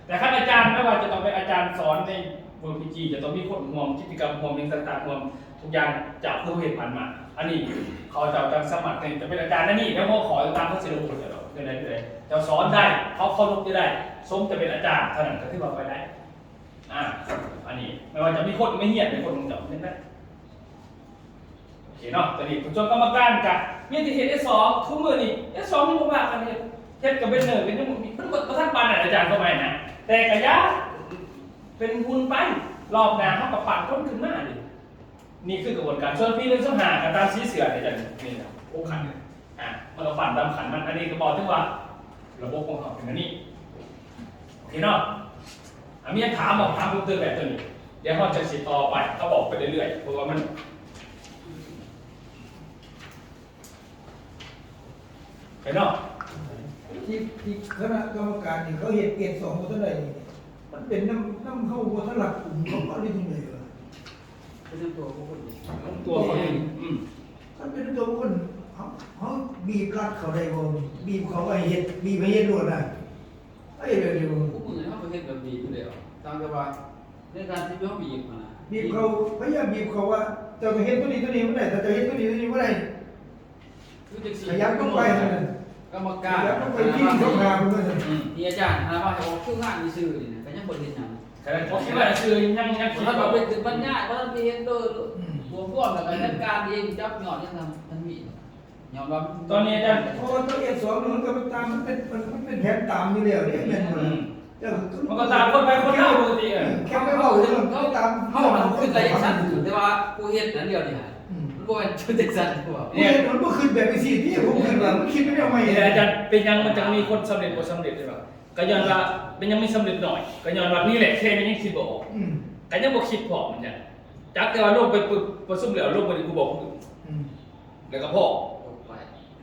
ແຕ່ຄັນອາຈານແປວ່າຈະຕ້ອງເປັນອາຈານສອນໃນເວີພີຈີ ຈະຕ້ອງມີຄົນຮ່ວມກິດຈະກຳ ຮ່ວມຫຍັງຕ່າງໆ ຮ່ວມທຸກຢ່າງ ເຈົ້າຄືເຮັດຜ່ານມາ ອັນນີ້ເຂົາເຈົ້າຈັ່ງສາມາດເປັນ ຈະເປັນອາຈານໃນນີ້ ແລ້ວຫົວຂໍ້ຕ່າງໆ ເຂົາຊິລົງໄປເຈົ້າດອກ ເປັນໄດ້ ເຈົ້າສອນໄດ້ ເຂົາເຄົາລົບຈະໄດ້ ສົມຈະເປັນອາຈານເທົ່ານັ້ນ ກໍຖືວ່າໄປໄດ້ ອ່າ ອັນນີ້ ແມ່ນວ່າຈະມີຄົນມາຮຽນໃນຄົນຂອງເຈົ້າເປັນໄດ້ ໂອເຄເນາະ ຕອນນີ້ຜູ້ຊ່ວຍກຳມະການກະມີແຕ່ເຮັດເອັດສອງ ທຸກມື້ນີ້ເອັດສອງຍັງບໍ່ພາກັນເຮັດ ເຮັດກັບເບັນເນີກໍຍັງບໍ່ມີ ມັນບໍ່ ບໍ່ທັນປານນັ້ນອາຈານ ຄວາມໝາຍນະ ແຕ່ກະຢ່າເປັນຫຸ່ນໄປ ລອບໜ້າເຮົາກໍປັ້ນຄົນຂຶ້ນມາເດ ນີ້ຄືກະບວນການ ສ່ວນປີໜຶ່ງສອງຫ້າກໍຕາມສີເສື້ອນີ້ ອາຈານ ນີ້ນະ ໂອຄັນ ອ່າ ມັນກໍປັ້ນຕາມຂັ້ນມັນ ອັນນີ້ກໍບອກເຖິງວ່າລະບົບຂອງເຮົາເປັນແບບນີ້ ໂອເຄເນາະ ອ່າ ມີຫຍັງຖາມບໍ່? ຖາມເພີ່ມເຕີມແບບຕົວນີ້ ດຽວເຮົາຈະຊິຕໍ່ໄປ ເຮົາເວົ້າໄປເລື້ອຍໆ ເພາະວ່າມັນ ໄປເນາະ ທີ່ ທີ່ຄະນະກຳມະການນີ້ເຂົາເຮັດເກດສອງບໍ່ທັນໄດ້ນີ້ ມັນເປັນນຳ ນຳເຮົາບໍ່ທັນລັດກຸມເຂົາບໍ່ ຫຼືຈັ່ງໃດວະ? ເປັນນຳຕົວບຸກຄົນເອງ ຕົວເຂົາເອງ ອືມ ຄັນເປັນນຳຕົວບຸກຄົນ ເຮົາ ເຮົາບີບລັດເຂົາໄດ້ບໍ່? ບີບເຂົາໃຫ້ເຮັດ ບີບໃຫ້ເຮັດໂລດນະ ເອີ ແບບນີ້ບໍ່? ທຸກມື້ນີ້ເຮົາກໍເຮັດແບບນີ້ຢູ່ແລ້ວ ຕ່າງແຕ່ວ່າໃນການທີ່ເຮົາບີບຫັ້ນນະ ບີບເຂົາ ພະຍາຍາມບີບເຂົາວ່າ ເຈົ້າຕ້ອງເຮັດຕົວນີ້ ຕົວນີ້ບໍ່ໄດ້ ຖ້າເຈົ້າເຮັດຕົວນີ້ ຕົວນີ້ບໍ່ໄດ້ ຄືຈັ່ງຊີ້ ຂະຫຍັບລົງໄປຫັ້ນນະ ກຳມະການ ຂະຫຍັບລົງໄປທີ່ສະພາເພິ່ນວ່າຊັ້ນ ອືມ ທີ່ອາຈານຫາວ່າໃຫ້ອອກຄິວງານຊື່ໆນີ້ນະ ກໍຍັງບໍ່ໄດ້ເຮັດຫຍັງ ຂະໜາດອອກຄິວງານຊື່ໆ ຍັງ ຍັງ ບໍ່ທັນວ່າເປັນ ເປັນບັນຍາ ບໍ່ທັນໄປເຮັດໂດຍ ອືມ ລວມໆ ແລ້ວກໍຈັດການເອງ ຈັບຍອດຫຍັງ ທັງ ທັງມີ ຍ້ອນວ່າ ຕອນນີ້ອາຈານ ເພາະວ່າຕົວເອັດສອງນີ້ມັນກໍໄປຕາມ ມັນເປັນ ມັນ ມັນເປັນແຜນຕາມຢູ່ແລ້ວເດ້ ແມ່ນບໍ່? ອືມ ເຈົ້າ ມັນກໍຕາມຄົນໄປຄົນມາປົກກະຕິ ເອີ ແຄ່ໄປເວົ້າເລື່ອງໄປຕາມ ເຮົາມັນຄືໄດ້ຈັ່ງຊັ້ນ ແຕ່ວ່າຜູ້ເຮັດນັ້ນດຽວນີ້ ອືມ ມັນບໍ່ແມ່ນຄືຈັ່ງຊັ້ນ ຜູ້ເຮັດມັນບໍ່ຄິດແບບນີ້ຕິ ຜົມຄິດວ່າມັນຄິດໄປແນວໃໝ່ ອາຈານ ເປັນຫຍັງມັນຈັ່ງມີຄົນສຳເລັດບໍ່ສຳເລັດ ເຫັນບໍ່? ກໍຍ້ອນວ່າເປັນຫຍັງມີສຳເລັດໜ້ອຍ ກໍຍ້ອນວ່ານີ້ແຫຼະ ແຄ່ນີ້ຍັງຄິດບໍ່ອອກ ອືມ ກໍຍັງບໍ່ຄິດພ້ອມ ມັນຈັ່ງ ຈັກແຕ່ວ່າລົງໄປປຶບ ປະຊຸມແລ້ວລົງໄປນີ້ ກູບອກຜູ້ອື່ນ ອືມ ແລ້ວກໍພໍ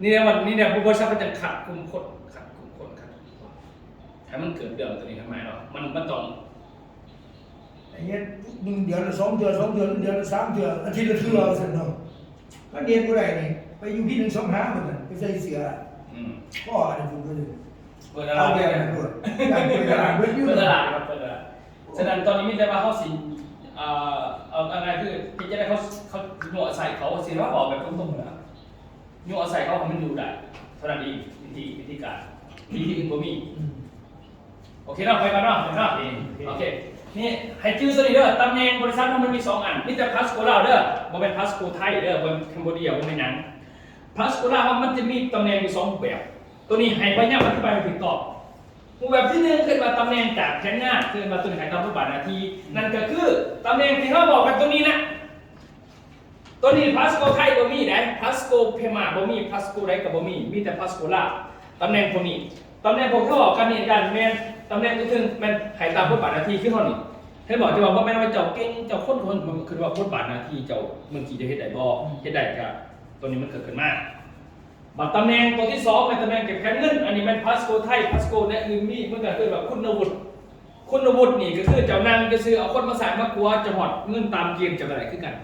ນີ້ແຫຼະ ມັນ ນີ້ແຫຼະ ບໍລິສັດເຂົາຈັ່ງຄັດກຸ່ມຄົນ ຄັດກຸ່ມຄົນ ຄັດກຸ່ມຄົນ ໃຫ້ມັນເກີດເລື່ອງຕົວນີ້ຂຶ້ນມາເນາະ ມັນ ມັນຕ້ອງ ເຮັດໜຶ່ງເດືອນລະສອງເທື່ອ ສອງເດືອນ ເດືອນລະສາມເທື່ອ ອາທິດລະເທື່ອ ວ່າຊັ້ນເນາະ ຄັນເຮັດບໍ່ໄດ້ນີ້ ໄປຢູ່ພີໜຶ່ງສອງຫ້າ ພຸ້ນນະ ໄປໃສ່ເສື້ອ ອືມ ພໍອັນນັ້ນ ເປີດຕະຫຼາດ ເອົາແບບນັ້ນໂລດ ເປີດຕະຫຼາດ ເປີດຕະຫຼາດ ເປີດຕະຫຼາດ ສະນັ້ນຕອນນີ້ມີແຕ່ວ່າເຮົາຊິ ອ່າ ເອົາງ່າຍໆ ຄືເຮັດຈັ່ງໃດເຂົາ ເຂົາຍົວະໃສ່ ເຂົາຊິເວົ້າແບບຕົງໆ ນະ ຍົວະໃສ່ເຂົາໃຫ້ມັນຢູ່ໄດ້ ເທົ່ານັ້ນເອງ ວິທີ ວິທີການ ວິທີອື່ນບໍ່ມີ ອືມ ໂອເຄເນາະ ໄປກ່ອນເນາະ ເນາະ ໂອເຄ ນີ້ໃຫ້ຈື່ຕົວນີ້ເດີ ຕຳແໜ່ງບໍລິສັດເຮົາມັນມີສອງອັນ ມີແຕ່ພາສໂກລາວເດີ ບໍ່ແມ່ນພາສໂກໄທເດີ ບໍ່ແມ່ນແຄມໂບເດຍ ບໍ່ແມ່ນຫຍັງ ພາສໂກລາວເຮົາມັນຈະມີຕຳແໜ່ງຢູ່ສອງຮູບແບບ ຕົວນີ້ໃຫ້ພະຍາຍາມອະທິບາຍໃຫ້ຖືກຕ້ອງ ຮູບແບບທີໜຶ່ງ ເອີ້ນວ່າຕຳແໜ່ງຈາກແຜນງານ ເອີ້ນວ່າຕົວນີ້ໃຫ້ຕາມຮູບບາດໜ້າທີ່ ນັ້ນກໍຄືຕຳແໜ່ງທີ່ເຮົາບອກກັນຕົວນີ້ນະ ຕົວນີ້ພາສໂກໄທບໍ່ມີໃດ ພາສໂກພະມ້າບໍ່ມີ ພາສໂກໃດກໍບໍ່ມີ ມີແຕ່ພາສໂກລາວ ຕຳແໜ່ງຕົວນີ້ ຕຳແໜ່ງພວກທີ່ເວົ້າກັນນີ້ ອາຈານ ແມ່ນຕຳແໜ່ງອື່ນແມ່ນໃຫ້ຕາມບົດບາດໜ້າທີ່ຄືເຮົານີ້ ເຫັນບໍ່? ທີ່ວ່າບໍ່ແມ່ນວ່າເຈົ້າເກັ່ງ ເຈົ້າຄົນຄົນ ມັນຂຶ້ນວ່າບົດບາດໜ້າທີ່ເຈົ້າ ມື້ກີ້ເຈົ້າເຮັດໄດ້ບໍ່? ເຮັດໄດ້ ກະໂຕນີ້ມັນເກີດຂຶ້ນມາ. ບັດຕຳແໜ່ງໂຕທີສອງແມ່ນຕຳແໜ່ງເກັບແຂນເງິນ ອັນນີ້ແມ່ນພາສໂກໄທ ພາສໂກແນວອື່ນມີ ມັນກະເອີ້ນວ່າຄຸນນະວຸດ. ຄຸນນະວຸດນີ້ກະຄືເຈົ້ານັ່ງຊື່ໆ ເອົາຄົນມາຊ້າຍມາຂວາ ເຈົ້າຮອດເງິນຕາມເກນເຈົ້າກະໄດ້ຄືກັນ.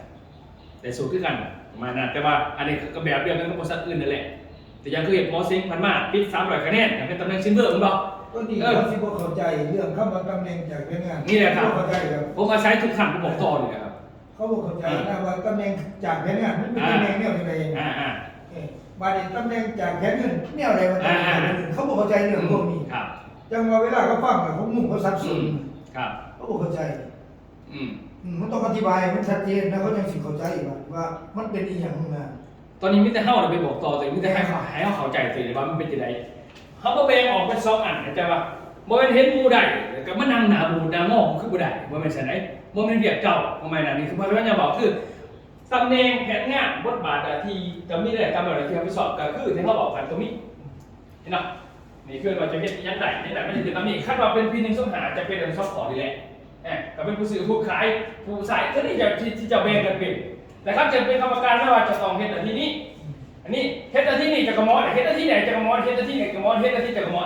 ໄດ້ສູດຄືກັນ ປະມານນັ້ນ. ແຕ່ວ່າອັນນີ້ກະແບບດຽວກັນກັບບໍລິສັດອື່ນນັ້ນແຫຼະ. ຕົວຢ່າງຄືເຮັດໝໍເສັງ ຜ່ານມາປິດສາມຮ້ອຍຄະແນນ ກະເປັນຕຳແໜ່ງຊິນເວີແມ່ນບໍ່? ຕົວນີ້ເຂົາຊິບໍ່ເຂົ້າໃຈເລື່ອງຄຳວ່າຕຳແໜ່ງຈາກແຜນງານ. ນີ້ແຫຼະຄັບ ເຂົາບໍ່ເຂົ້າໃຈຄັບ ຜົມອາໄສທຸກທ່ານຜູ້ບອກຕໍ່ນີ້ແຫຼະຄັບ. ເຂົາບໍ່ເຂົ້າໃຈນະວ່າຕຳແໜ່ງຈາກແຜນງານມັນເປັນຕຳແໜ່ງແນວໃດ. ບາດນີ້ຕຳແໜ່ງຈາກແຜນເງິນແນວໃດວ່າຕຳແໜ່ງຈາກແຜນເງິນ ເຂົາບໍ່ເຂົ້າໃຈເລື່ອງພວກນີ້. ຈັ່ງວ່າເວລາເຂົາຟັງແລ້ວເຂົາງົງ ເຂົາສັບສົນ ເຂົາບໍ່ເຂົ້າໃຈ. ອືມ ອືມ ມັນຕ້ອງອະທິບາຍໃຫ້ມັນຊັດເຈນ ແລ້ວເຂົາຈັ່ງຊິເຂົ້າໃຈວ່າ ວ່າມັນເປັນອີ່ຫຍັງນະ. ຕອນນີ້ມີແຕ່ເຮົານະໄປບອກຕໍ່ ແຕ່ມີແຕ່ໃຫ້ເຂົາ ໃຫ້ເຮົາເຂົ້າໃຈເສຍວ່າມັນເປັນຈັ່ງໃດ. ເຮົາບໍ່ແບ່ງອອກເປັນສອງອັນ ເຂົ້າໃຈບໍ່? ບໍ່ແມ່ນເຫັນໝູ່ໄດ້ ແລ້ວກະມານັ່ງໜ້າບູດໜ້າງໍຄືບໍ່ໄດ້ ບໍ່ແມ່ນຊັ້ນໃດ. ບໍ່ແມ່ນວຽກເຈົ້າ ປະມານນັ້ນ. ນີ້ຄືພະຍາຍາມເວົ້າ ຄືຕຳແໜ່ງ ແຜນງານ ບົດບາດໜ້າທີ່ ຈະມີໄດ້ຕາມໜ້າທີ່ຮັບຜິດຊອບ ກະຄືທີ່ເຮົາເວົ້າກັນຕົງນີ້. ເຫັນເນາະ? ນີ້ຄືວ່າຈະເຮັດອີ່ຫຍັງໄດ້ ຈັ່ງໃດມັນຈະເປັນຕາມນີ້. ຄັນວ່າເປັນພີໜຶ່ງສອງຫ້າ ຈະເປັນອັນສອງຂໍ້ນີ້ແຫຼະ. ກະເປັນຜູ້ຊື້ຜູ້ຂາຍ ຜູ້ໃຊ້ ຕົວນີ້ຈະ ທີ່ ທີ່ຈະແບ່ງກັນເປັນ. ແຕ່ຄັນຈະເປັນກຳມະການ ແປວ່າຈະຕ້ອງເຮັດໜ້າທີ່ນີ້ ອັນນີ້ ເຮັດໜ້າທີ່ນີ້ ເຈົ້າກະໝໍ ເຮັດໜ້າທີ່ນີ້ ເຈົ້າກະໝໍ ເຮັດໜ້າທີ່ນີ້ ເຈົ້າກະໝໍ ເຮັດໜ້າທີ່ ເຈົ້າກະໝໍ.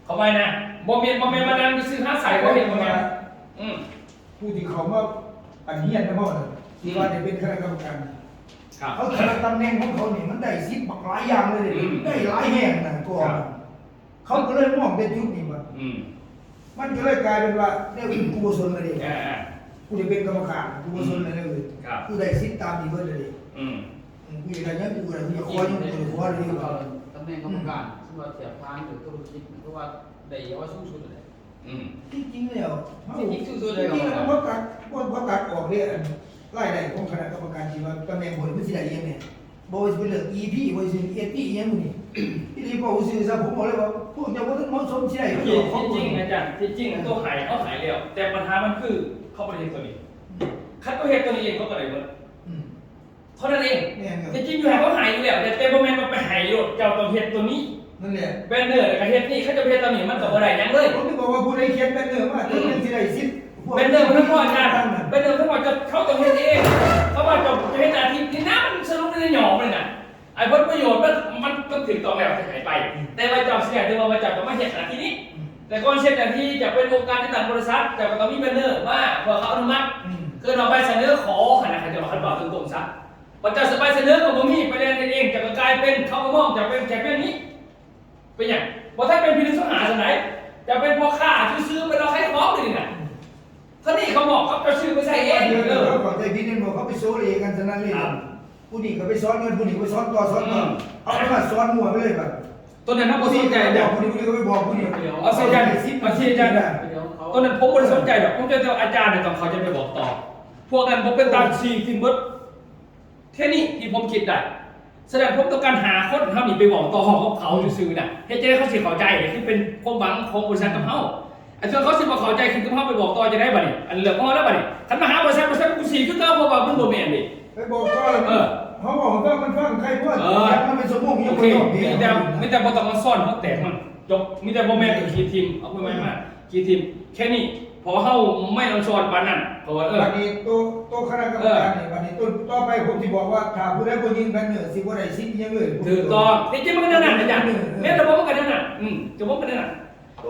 ເຂົ້າໃຈນະ ບໍ່ແມ່ນ ບໍ່ແມ່ນມານັ່ງຊື່ຫາໃສ່ ບໍ່ເຮັດ ບໍ່ແມ່ນ. ອືມ ຜູ້ທີ່ເຂົ້າມາອັນຮຽນນຳເຮົານັ້ນ ທີ່ວ່າໄດ້ເປັນຄະນະກຳມະການ ເຂົາຄິດວ່າຕຳແໜ່ງຂອງເຂົານີ້ມັນໄດ້ສິດບັກຫຼາຍຢ່າງເລີຍເດ້ ໄດ້ຫຼາຍແຮງນະ ກໍເຂົາກະເລີຍມອງແຕ່ຈຸດນີ້ວ່າ ມັນກະເລີຍກາຍເປັນວ່າແນວອື່ນກູບໍ່ສົນລະເດ້. ກູໄດ້ເປັນກຳມະການ ກູບໍ່ສົນລະແນວອື່ນ ກູໄດ້ສິດຕາມນີ້ເບິດລະເດ້. ອືມ ກູຢາກໄດ້ຫຍັງ ກູກະໄດ້ ກູຢາກຂໍຫຍັງ ກູກະໄດ້ຂໍເລີຍ. ຕຳແໜ່ງກຳມະການ ສົມມຸດວ່າທຽບທາງເລື່ອງທຸລະກິດ ເພາະວ່າໄດ້ ເອົາວ່າສູງສຸດແຫຼະ. ອືມ ທີ່ຈິງແລ້ວ ທີ່ຈິງສຸດໆ ແລ້ວ ທີ່ຈິງແລ້ວ ບໍ່ຕັດ ບໍ່ ບໍ່ຕັດອອກເດ້ ອັນລາຍໄດ້ຂອງຄະນະກຳມະການທີ່ວ່າຕຳແໜ່ງບໍ່ ມັນຊິໄດ້ອີ່ຫຍັງແດ່? ບໍ່ວ່າຊິເປັນເລື່ອງ ອີພີ ບໍ່ວ່າຊິເປັນ ເອສພີ ອີ່ຫຍັງໝູ່ນີ້ ອີ່ຫຼີ ເວົ້າຊື່ຊະ ຜົມບອກເລີຍວ່າ ພວກເຈົ້າບໍ່ທັນເໝາະສົມຊິໄດ້. ທີ່ຈິງອາຈານ ທີ່ຈິງໂຕໃຫ້ເຮົາໃຫ້ແລ້ວ ແຕ່ບັນຫາມັນຄືເຂົາບໍ່ໄດ້ເຮັດໂຕນີ້. ຄັນເຂົາເຮັດໂຕນີ້ເອງ ເຂົາກະໄດ້ເບິດ. ອືມ ເທົ່ານັ້ນເອງ. ແມ່ນ ທີ່ຈິງຢູ່ໃຫ້ເຂົາໃຫ້ຢູ່ແລ້ວ ແຕ່ ແຕ່ບໍ່ແມ່ນວ່າໄປໃຫ້ໂລດ ເຈົ້າຕ້ອງເຮັດໂຕນີ້ ນັ້ນແຫຼະ ແບນເນີ ແລ້ວກະເຮັດນີ້ ຄັນເຈົ້າບໍ່ເຮັດຕາມນີ້ ມັນກະບໍ່ໄດ້ຫຍັງເລີຍ. ຜົມຈະບອກວ່າຜູ້ໃດຂຽນແບນເນີມາ ເຖິງມັນຊິໄດ້ສິດ ແບນເນີມັນບໍ່ອາຈານ ແບນເນີເພິ່ນວ່າເຈົ້າ ເຂົາຕ້ອງເຮັດເອງ ເຂົາວ່າເຈົ້າຈະເຮັດໜ້າທີ່ນີ້ນະ ມັນສະຫຼຸບໄດ້ຫຍໍ້ມັນນະ ໄອ້ຜົນປະໂຫຍດມັນ ມັນ ມັນຖືກຕ້ອງແລ້ວທີ່ໃຫ້ໄປ ແຕ່ວ່າເຈົ້າຊິໄດ້ ຖືວ່າເຈົ້າຕ້ອງມາເຮັດໜ້າທີ່ນີ້ ແຕ່ກ່ອນຊິເຮັດໜ້າທີ່ຈະເປັນອົງການຈັດຕັ້ງບໍລິສັດ ເຈົ້າກະຕ້ອງມີແບນເນີມາເພື່ອເຂົາອະນຸມັດ ເອີ້ນວ່າໃບສະເໜີຂໍຫັ້ນນະ ເຂົາເຈົ້າວ່າ ຄັນເວົ້າຕົງໆຊະ ບັດເຈົ້າສະ ໃບສະເໜີກະບໍ່ມີ ໄປແລ່ນເຮັດເອງ ເຈົ້າກະກາຍເປັນ ເຂົາກະມອງເຈົ້າເປັນແຄ່ພຽງນີ້ ເປັນຫຍັງ ບໍ່ທັນເປັນພີໜຶ່ງສອງຫ້າສ່ຳໃດ ຈະເປັນພໍ່ຄ້າຊື່ໆ ເປັນເອົາຂາຍຂອງນີ້ນະ ຄັນນີ້ເຂົາມອບກັບເຈົ້າຊື້ໄປໃຊ້ເອງ. ເອີ ເຂົາເຂົ້າໃຈຜິດແມ່ນບໍ່ ເຂົາໄປໂຊເລກັນສະນັ້ນເລີຍ ຜູ້ນີ້ກະໄປສອນເງິນ ຜູ້ນີ້ກະໄປສອນຕໍ່ ສອນຕໍ່ ເອົາມາສອນມົ້ວໄປເລີຍບາດ ໂຕນັ້ນເຮົາບໍ່ສົນໃຈດອກ ຜູ້ນີ້ ຜູ້ນີ້ກະໄປບອກຜູ້ນີ້ ເອົາໃສ່ກັນ ເອົາໃສ່ກັນ ໂຕນັ້ນຜົມບໍ່ໄດ້ສົນໃຈດອກ ຜົມເຈົ້າແຕ່ວ່າອາຈານນີ້ຕ້ອງເຂົ້າໃຈໄປບອກຕໍ່ ພວກນັ້ນບໍ່ເປັນຕາຊີ້ກິນເບິດ. ແຄ່ນີ້ທີ່ຜົມຄິດໄດ້ ສະນັ້ນຜົມຕ້ອງການຫາຄົນເຮົານີ້ໄປເວົ້າຕໍ່ຮອງກັບເຂົາຊື່ໆນະ ເຮັດຈັ່ງໃດເຂົາຊິເຂົ້າໃຈ ຄືເປັນຄວາມຫວັງຂອງບໍລິສັດກັບເຮົາ ອັນສ່ວນເຂົາຊິບໍ່ເຂົ້າໃຈ ຄືກັບເຮົາໄປບອກຕໍ່ຈັ່ງໃດບາດນີ້ ອັນເລື່ອງຂອງເຮົາແລ້ວບາດນີ້ ຄັນມາຫາບໍລິສັດ ບໍລິສັດກູຊີ້ຄືເກົ່າ ເພາະວ່າມັນບໍ່ແມ່ນເດ້ ໄປບອກຕໍ່ແລ້ວ ເອີ ເຮົາເວົ້າໃຫ້ຟັງ ມັນຟັງໃຄບໍ່ ເອີ ມັນເປັນຊົ່ວໂມງ ຍັງບໍ່ຍອມ ມີແຕ່ ມີແຕ່ບໍ່ຕ້ອງມາສອນຫົວແຕກມັນ ຈົບ ມີແຕ່ບໍ່ແມ່ນກະຂີດຖິ້ມ ເອົາຜູ້ໃໝ່ມາ ຂີດຖິ້ມ ແຄ່ນີ້ ເພາະເຮົາໄມ່ອ່ອນຊ້ອນປານນັ້ນ ເພາະວ່າ ເອີ ບາດນີ້ໂຕ ໂຕຄະນະກຳມະການນີ້ ເອີ ບາດນີ້ໂຕຕໍ່ໄປ ຜົມຊິບອກວ່າ ຖ້າຜູ້ໃດບໍ່ຍື່ນແບນເນີ ຊິບໍ່ໄດ້ສິດອີ່ຫຍັງເລີຍ. ຖືກຕ້ອງ ທີ່ຈິງມັນກະແນວນັ້ນອາຈານ ແມ່ນລະບໍ່ ມັນກະແນວນັ້ນ ອືມ ກະບໍ່ກະແນວນັ້ນ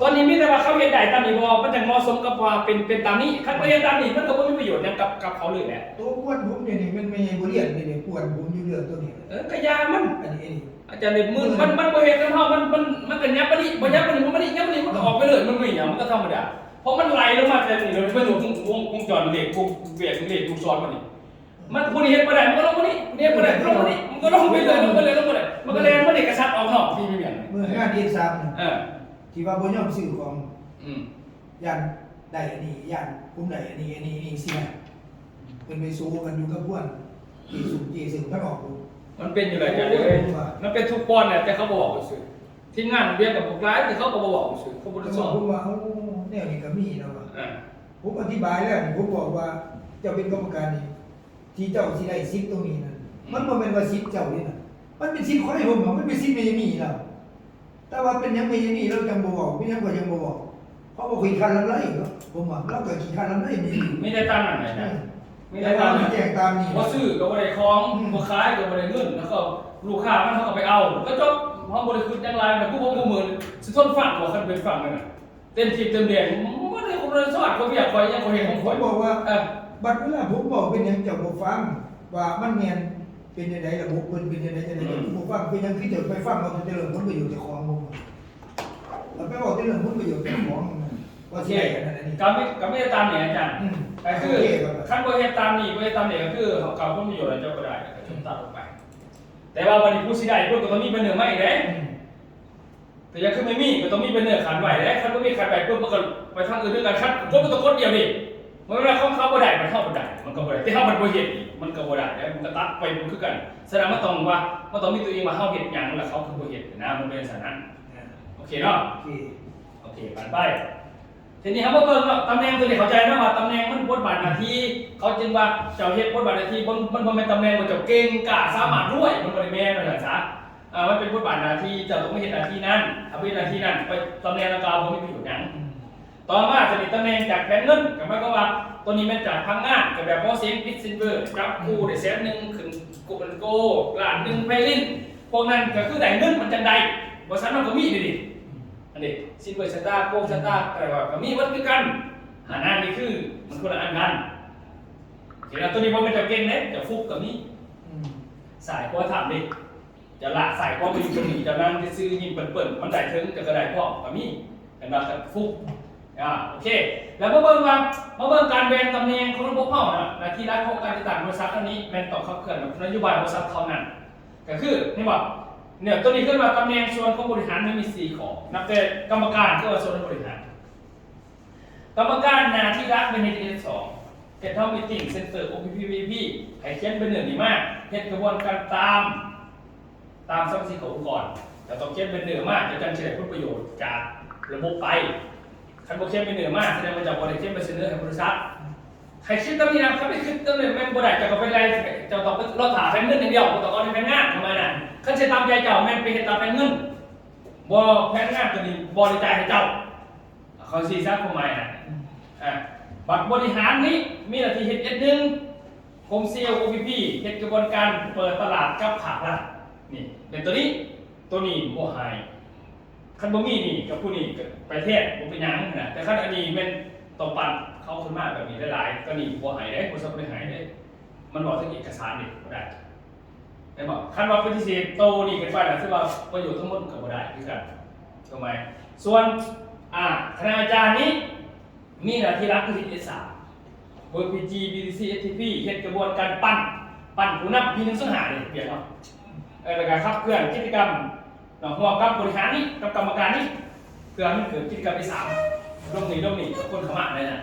ຕອນນີ້ມີແຕ່ວ່າເຂົາເຮັດໄດ້ຕາມນີ້ບໍ່ ມັນຈັ່ງເໝາະສົມກັບວ່າເປັນ ເປັນຕາມນີ້ ຄັນບໍ່ເຮັດຕາມນີ້ ມັນກະບໍ່ມີປະໂຫຍດຫຍັງກັບ ກັບເຂົາເລີຍແຫຼະ. ໂຕກວນຜົມນີ້ ນີ້ແມ່ນແມ່ໃຫຍ່ບົວລຽນນີ້ ກວນຜົມຢູ່ເລື່ອງໂຕນີ້ ເອີ ກະຢ່າມັນ ອັນນີ້ ອາຈານນີ້ ມັນ ມັນ ມັນບໍ່ເຮັດນຳເຮົາ ມັນ ມັນ ມັນກະຫຍັບມານີ້ ບໍ່ຫຍັບມານີ້ ມັນມານີ້ ຫຍັບມານີ້ ມັນກະອອກໄປເລີຍ ມັນບໍ່ມີຫຍັງ ມັນກະທຳມະດາ ເພາະມັນໄຫຼລົງມາແຕ່ນີ້ ມັນຢູ່ວົງ ວົງ ວົງຈອນເລກ ວົງເວກເລກລູກສອນມັນນີ້ ມັນ ຜູ້ນີ້ເຮັດບໍ່ໄດ້ ມັນກະລົງມານີ້ ຜູ້ນີ້ເຮັດບໍ່ໄດ້ ມັນກະລົງມານີ້ ມັນກະລົງໄປເລື້ອຍ ລົງໄປເລື້ອຍ ລົງໄປເລື້ອຍ ມັນກະແລ່ນມານີ້ ກະຊັດອອກນອກທີ່ມີແມ່ນ ມື້ງານເອັຟສາມ ເອີ ທີ່ວ່າບໍ່ຍອມຊື້ຂອງ ອືມ ຢ້ານໄດ້ອັນນີ້ ຢ້ານຜົມໄດ້ອັນນີ້ ອັນນີ້ ອັນນີ້ ຊີ້ນະ ເພິ່ນໄປໂຊກັນຢູ່ກັບພວກເຈຊຸມເຈເຊິ່ງຂ້າງນອກພຸ້ນ ມັນເປັນຢູ່ແລ້ວ ອາຈານເອີຍ ມັນເປັນທຸກບ່ອນແຫຼະ ແຕ່ເຂົາບໍ່ເວົ້າຊື່ ທີມງານວຽກກັບພວກຫຼາຍ ແຕ່ເຂົາກະບໍ່ເວົ້າຊື່ ເຂົາບໍ່ໄດ້ຊອກ ເຂົາບອກວ່າ ໂອ້ ແນວນີ້ກະມີລະວ່າ ເອີ ຜົມອະທິບາຍແລ້ວນີ້ ຜົມບອກວ່າ ເຈົ້າເປັນກຳມະການນີ້ ທີ່ເຈົ້າຊິໄດ້ສິດໂຕນີ້ນັ້ນ ອືມ ມັນບໍ່ແມ່ນວ່າສິດເຈົ້າເດ້ນະ ມັນເປັນສິດຂອງໃຫ້ຜົມ ມັນເປັນສິດແມ່ໃຫຍ່ມີລະ ແຕ່ວ່າເປັນຫຍັງແມ່ເຢຍນີ້ລາວຈັ່ງບໍ່ເວົ້າ? ເປັນຫຍັງຂ້ອຍຈັ່ງບໍ່ເວົ້າ? ເພາະວ່າຂ້ອຍຂີ້ຄ້ານລຳໄລເນາະ. ຜົມວ່າລາວກໍຂີ້ຄ້ານລຳໄລນີ້. ມີແຕ່ຕາມນັ້ນແຫຼະ. ອືມ. ມີແຕ່ຕາມນັ້ນ. ບໍ່ຊື້ກໍບໍ່ໄດ້ຂອງ, ອືມ ບໍ່ຂາຍກໍບໍ່ໄດ້ເງິນ, ແລ້ວກໍລູກຄ້າມັນເຮົາກໍໄປເອົາ, ກໍຈົບ. ເຮົາບໍ່ໄດ້ຄິດຫຍັງຫຼາຍ. ແລ້ວຜູ້ບໍ່ ຜູ້ໝື່ນຊິທົນຟັງບໍ່? ຄັນເປັນຟັງນັ້ນນະ. ເຕັມທີ່ເຕັມແຮງ ບໍ່ໄດ້ຄົນສອດ ຂ້ອຍວຽກຂ້ອຍຫຍັງ ຂ້ອຍເຮັດຂອງຂ້ອຍ. ຜົມບອກວ່າ ເອີ ບັດເວລາຜົມເວົ້າເປັນຫຍັງເຈົ້າບໍ່ຟັງ ວ່າມັນແມ່ນເປັນຈັ່ງໃດ ລະບົບເພິ່ນເປັນຈັ່ງໃດ ຈັ່ງໃດ ອືມ ເຈົ້າຄືບໍ່ຟັງ? ເປັນຫຍັງຄືເຈົ້າໄປຟັງເອົາແຕ່ເລື່ອງຜົນປະໂຫຍດເຈົ້າຂອງ? ບໍ່ ລະໄປເວົ້າແຕ່ເລື່ອງຜົນປະໂຫຍດເຈົ້າຂອງ ວ່າຊິໄດ້ອັນນັ້ນອັນນີ້ ກໍມີ ກໍມີແຕ່ຕາມນີ້ອາຈານ. ອືມ ກໍຄື ໂອເຄ ຄັນບໍ່ເຮັດຕາມນີ້ ບໍ່ເຮັດຕາມນີ້ ກໍຄືເອົາຜົນປະໂຫຍດເຈົ້າບໍ່ໄດ້ ກໍຈົບ ອືມ ຕັດອອກໄປ. ແຕ່ວ່າບັດນີ້ຜູ້ຊິໄດ້ເພິ່ນກໍຕ້ອງມີແບນເນີມາອີກເດ້. ອືມ ແຕ່ຢ່າຄືແມ່ນມີ ກໍຕ້ອງມີແບນເນີຂັນໄວ້ເດ້. ຄັນບໍ່ມີຂັນໄວ້ປຶບ ມັນກໍໄປທາງອື່ນຄືກັນ. ຄັນ ກົດ ມັນຕ້ອງກົດດຽວເດ້. ບໍ່ແມ່ນວ່າຂອງເຂົາບໍ່ໄດ້ ມັນເຮົາບໍ່ໄດ້ ມັນກໍບໍ່ໄດ້ ແຕ່ເຮົາມັນບໍ່ເຮັດ ມັນກໍບໍ່ໄດ້ເດ້. ມັນກໍຕັດໄປ ມັນຄືກັນ. ສະນັ້ນ ມັນຕ້ອງວ່າ ມັນຕ້ອງມີຕົວເອງວ່າເຮົາເຮັດຫຍັງ ແລ້ວເຂົາຄືບໍ່ເຮັດນະ. ມັນເປັນຊັ້ນນັ້ນ. ໂອເຄເນາະ? ໂອເຄ ໂອເຄ ຜ່ານໄປ. ທີນີ້ເຮົາມາເບິ່ງເນາະ ຕຳແໜ່ງຕົວນີ້ ເຂົ້າໃຈເນາະວ່າຕຳແໜ່ງມັນບົດບາດໜ້າທີ່. ເຂົາຈຶ່ງວ່າເຈົ້າເຮັດບົດບາດໜ້າທີ່ ບໍ່ ມັນບໍ່ແມ່ນຕຳແໜ່ງວ່າເຈົ້າເກັ່ງກ້າສາມາດລວຍ ມັນບໍ່ໄດ້ແມ່ນວ່າຊັ້ນຊະ. ອ່າ ມັນເປັນບົດບາດໜ້າທີ່ ເຈົ້າຕ້ອງມາເຮັດໜ້າທີ່ນັ້ນ. ຖ້າບໍ່ເຮັດໜ້າທີ່ນັ້ນ ໄປຕຳແໜ່ງດັ່ງກ່າວບໍ່ມີປະໂຫຍດຫຍັງ. ອືມ ຕໍ່ມາ ຈະມີຕຳແໜ່ງຈາກແຜນເງິນ ກໍໝາຍຄວາມວ່າ ຕົວນີ້ແມ່ນຈາກພະນັກງານ ກໍແບບໝໍເສັງ ພິດຊິນເວີ ຈັບຄູ່ໄດ້ແສນໜຶ່ງ ຂຶ້ນໂກ ໂກລ້ານໜຶ່ງ ໄພລິນ ພວກນັ້ນກໍຄືໄດ້ເງິນມັນຈັ່ງໃດ ບໍລິສັດເຮົາກໍມີເດ້ນີ້. ອືມ ອັນນີ້ ຊິນເວີ ສະຕາ ໂກລ ສະຕາ ອືມ ກໍໄດ້ວ່າກໍມີໝົດຄືກັນ. ອັນນັ້ນນີ້ຄືມັນຄົນລະອັນກັນ. ເຫັນວ່າຕົວນີ້ບໍ່ແມ່ນເຈົ້າເກັ່ງເດ້ ເຈົ້າຟຸກກໍມີ. ອືມ ສາຍຂົວຖາມເດ້. ເຈົ້າລະສາຍຄວາມເປັນຄົນດີ ເຈົ້ານັ່ງຊື່ໆ ຍິ້ມເປີ້ນໆ ມັນໄດ້ເຖິງ ເຈົ້າກໍໄດ້ພ້ອມກໍມີ ເຫັນບໍ່? ກໍຟຸກ. ອ່າ ໂອເຄ ແລ້ວມາເບິ່ງວ່າ ມາເບິ່ງການແບ່ງຕຳແໜ່ງຂອງລະບົບເຮົານະ. ໜ້າທີ່ຫຼັກຂອງການຈັດຕັ້ງບໍລິສັດເຮົານີ້ ແມ່ນຕ້ອງຂັບເຄື່ອນນະໂຍບາຍບໍລິສັດເທົ່ານັ້ນ. ກໍຄື ເຫັນບໍ່? ເນຍ ຕົວນີ້ເອີ້ນວ່າຕຳແໜ່ງສ່ວນຂອງບໍລິຫານ ມັນມີສີ່ຂໍ້ ນັບແຕ່ກຳມະການ ຄືວ່າສ່ວນບໍລິຫານ. ກຳມະການໜ້າທີ່ຫຼັກແມ່ນເຮັດ ເຮັດສອງ ເຮັດເຮົາມີຕິງເຊັນເຕີ ໂອພີພີ ວີພີ ໃຫ້ຂຽນແບນເນີນີ້ມາ ເຮັດຂະບວນການຕາມ ຕາມສະມາຊິກຂອງອົງກອນ ແລ້ວຕ້ອງຂຽນແບນເນີມາ ເຈົ້າຈັ່ງຊິໄດ້ຜົນປະໂຫຍດຈາກລະບົບໄປ. ຄັນບໍ່ຂຽນແບນເນີມາ ສະແດງວ່າເຈົ້າບໍ່ໄດ້ຂຽນໃບສະເໜີໃຫ້ບໍລິສັດ. ໃຫ້ຄິດຕາມນີ້ນະ ຄັນໄປຄິດຕາມນີ້ແມ່ນບໍ່ໄດ້ ເຈົ້າກໍໄປໄລ່ ເຈົ້າຕ້ອງໄປລໍຖ້າແຜນເງິນຢ່າງດຽວ ບໍ່ຕ້ອງເອົາແຜນງານເຂົ້າມານະ. ຄັນຊິຕາມໃຈເຈົ້າແມ່ນໄປເຮັດຕາມແຜນເງິນ ບໍ່ ແຜນງານຕົວນີ້ບໍ່ໄດ້ຈ່າຍໃຫ້ເຈົ້າ. ເຂົາຊິສ້າງຄວາມໝາຍນະ ອືມ ອ່າ ບັດບໍລິຫານນີ້ມີໜ້າທີ່ເຮັດ ເອັສ ໜຶ່ງ ກົມເຊວ ໂອພີພີ ເຮັດກະບວນການເປີດຕະຫຼາດກັບພາກລັດ ນີ້ ແມ່ນຕົວນີ້ ຕົວນີ້ບໍ່ໃຫ້. ຄັນບໍ່ມີນີ້ກັບຜູ້ນີ້ກໍໄປແທນ ບໍ່ເປັນຫຍັງນະ ແຕ່ຄັນອັນນີ້ແມ່ນຕ້ອງປັ້ນເຂົາຂຶ້ນມາແບບນີ້ຫຼາຍໆ ຕົວນີ້ບໍ່ໃຫ້ເດ້ ບໍລິສັດບໍ່ໄດ້ໃຫ້ເດ້. ມັນເວົ້າເຖິງເອກະສານນີ້ບໍ່ໄດ້. ແມ່ນບໍ່? ຄັນວ່າປະຕິເສດໂຕນີ້ເກີນໄປນະ ຖືວ່າປະໂຫຍດທັງໝົດມັນກໍບໍ່ໄດ້ຄືກັນ ຖືກໄໝ? ສ່ວນ ອ່າ ຄະນະອາຈານນີ້ມີໜ້າທີ່ຫຼັກຄືເຮັດ ເອສ ສາມ ເວີ ພີ ຈີ ບີ ທີ ຊີ ເອັສ ທີ ພີ ເຮັດກະບວນການປັ້ນ ປັ້ນຜູ້ນຳ ພີ ໜຶ່ງ ສອງ ຫ້າ ເດ້ ວຽກເຮົາ ເອີ ແລ້ວກໍຂັບເຄື່ອນກິດຈະກຳເນາະ ຮ່ວມກັບບໍລິຫານນີ້ ກັບກຳມະການນີ້ ເພື່ອໃຫ້ມັນເກີດກິດຈະກຳ ເອ ສາມ ລົງນີ້ ລົງນີ້ ຄົນເຂົ້າມານັ້ນນະ.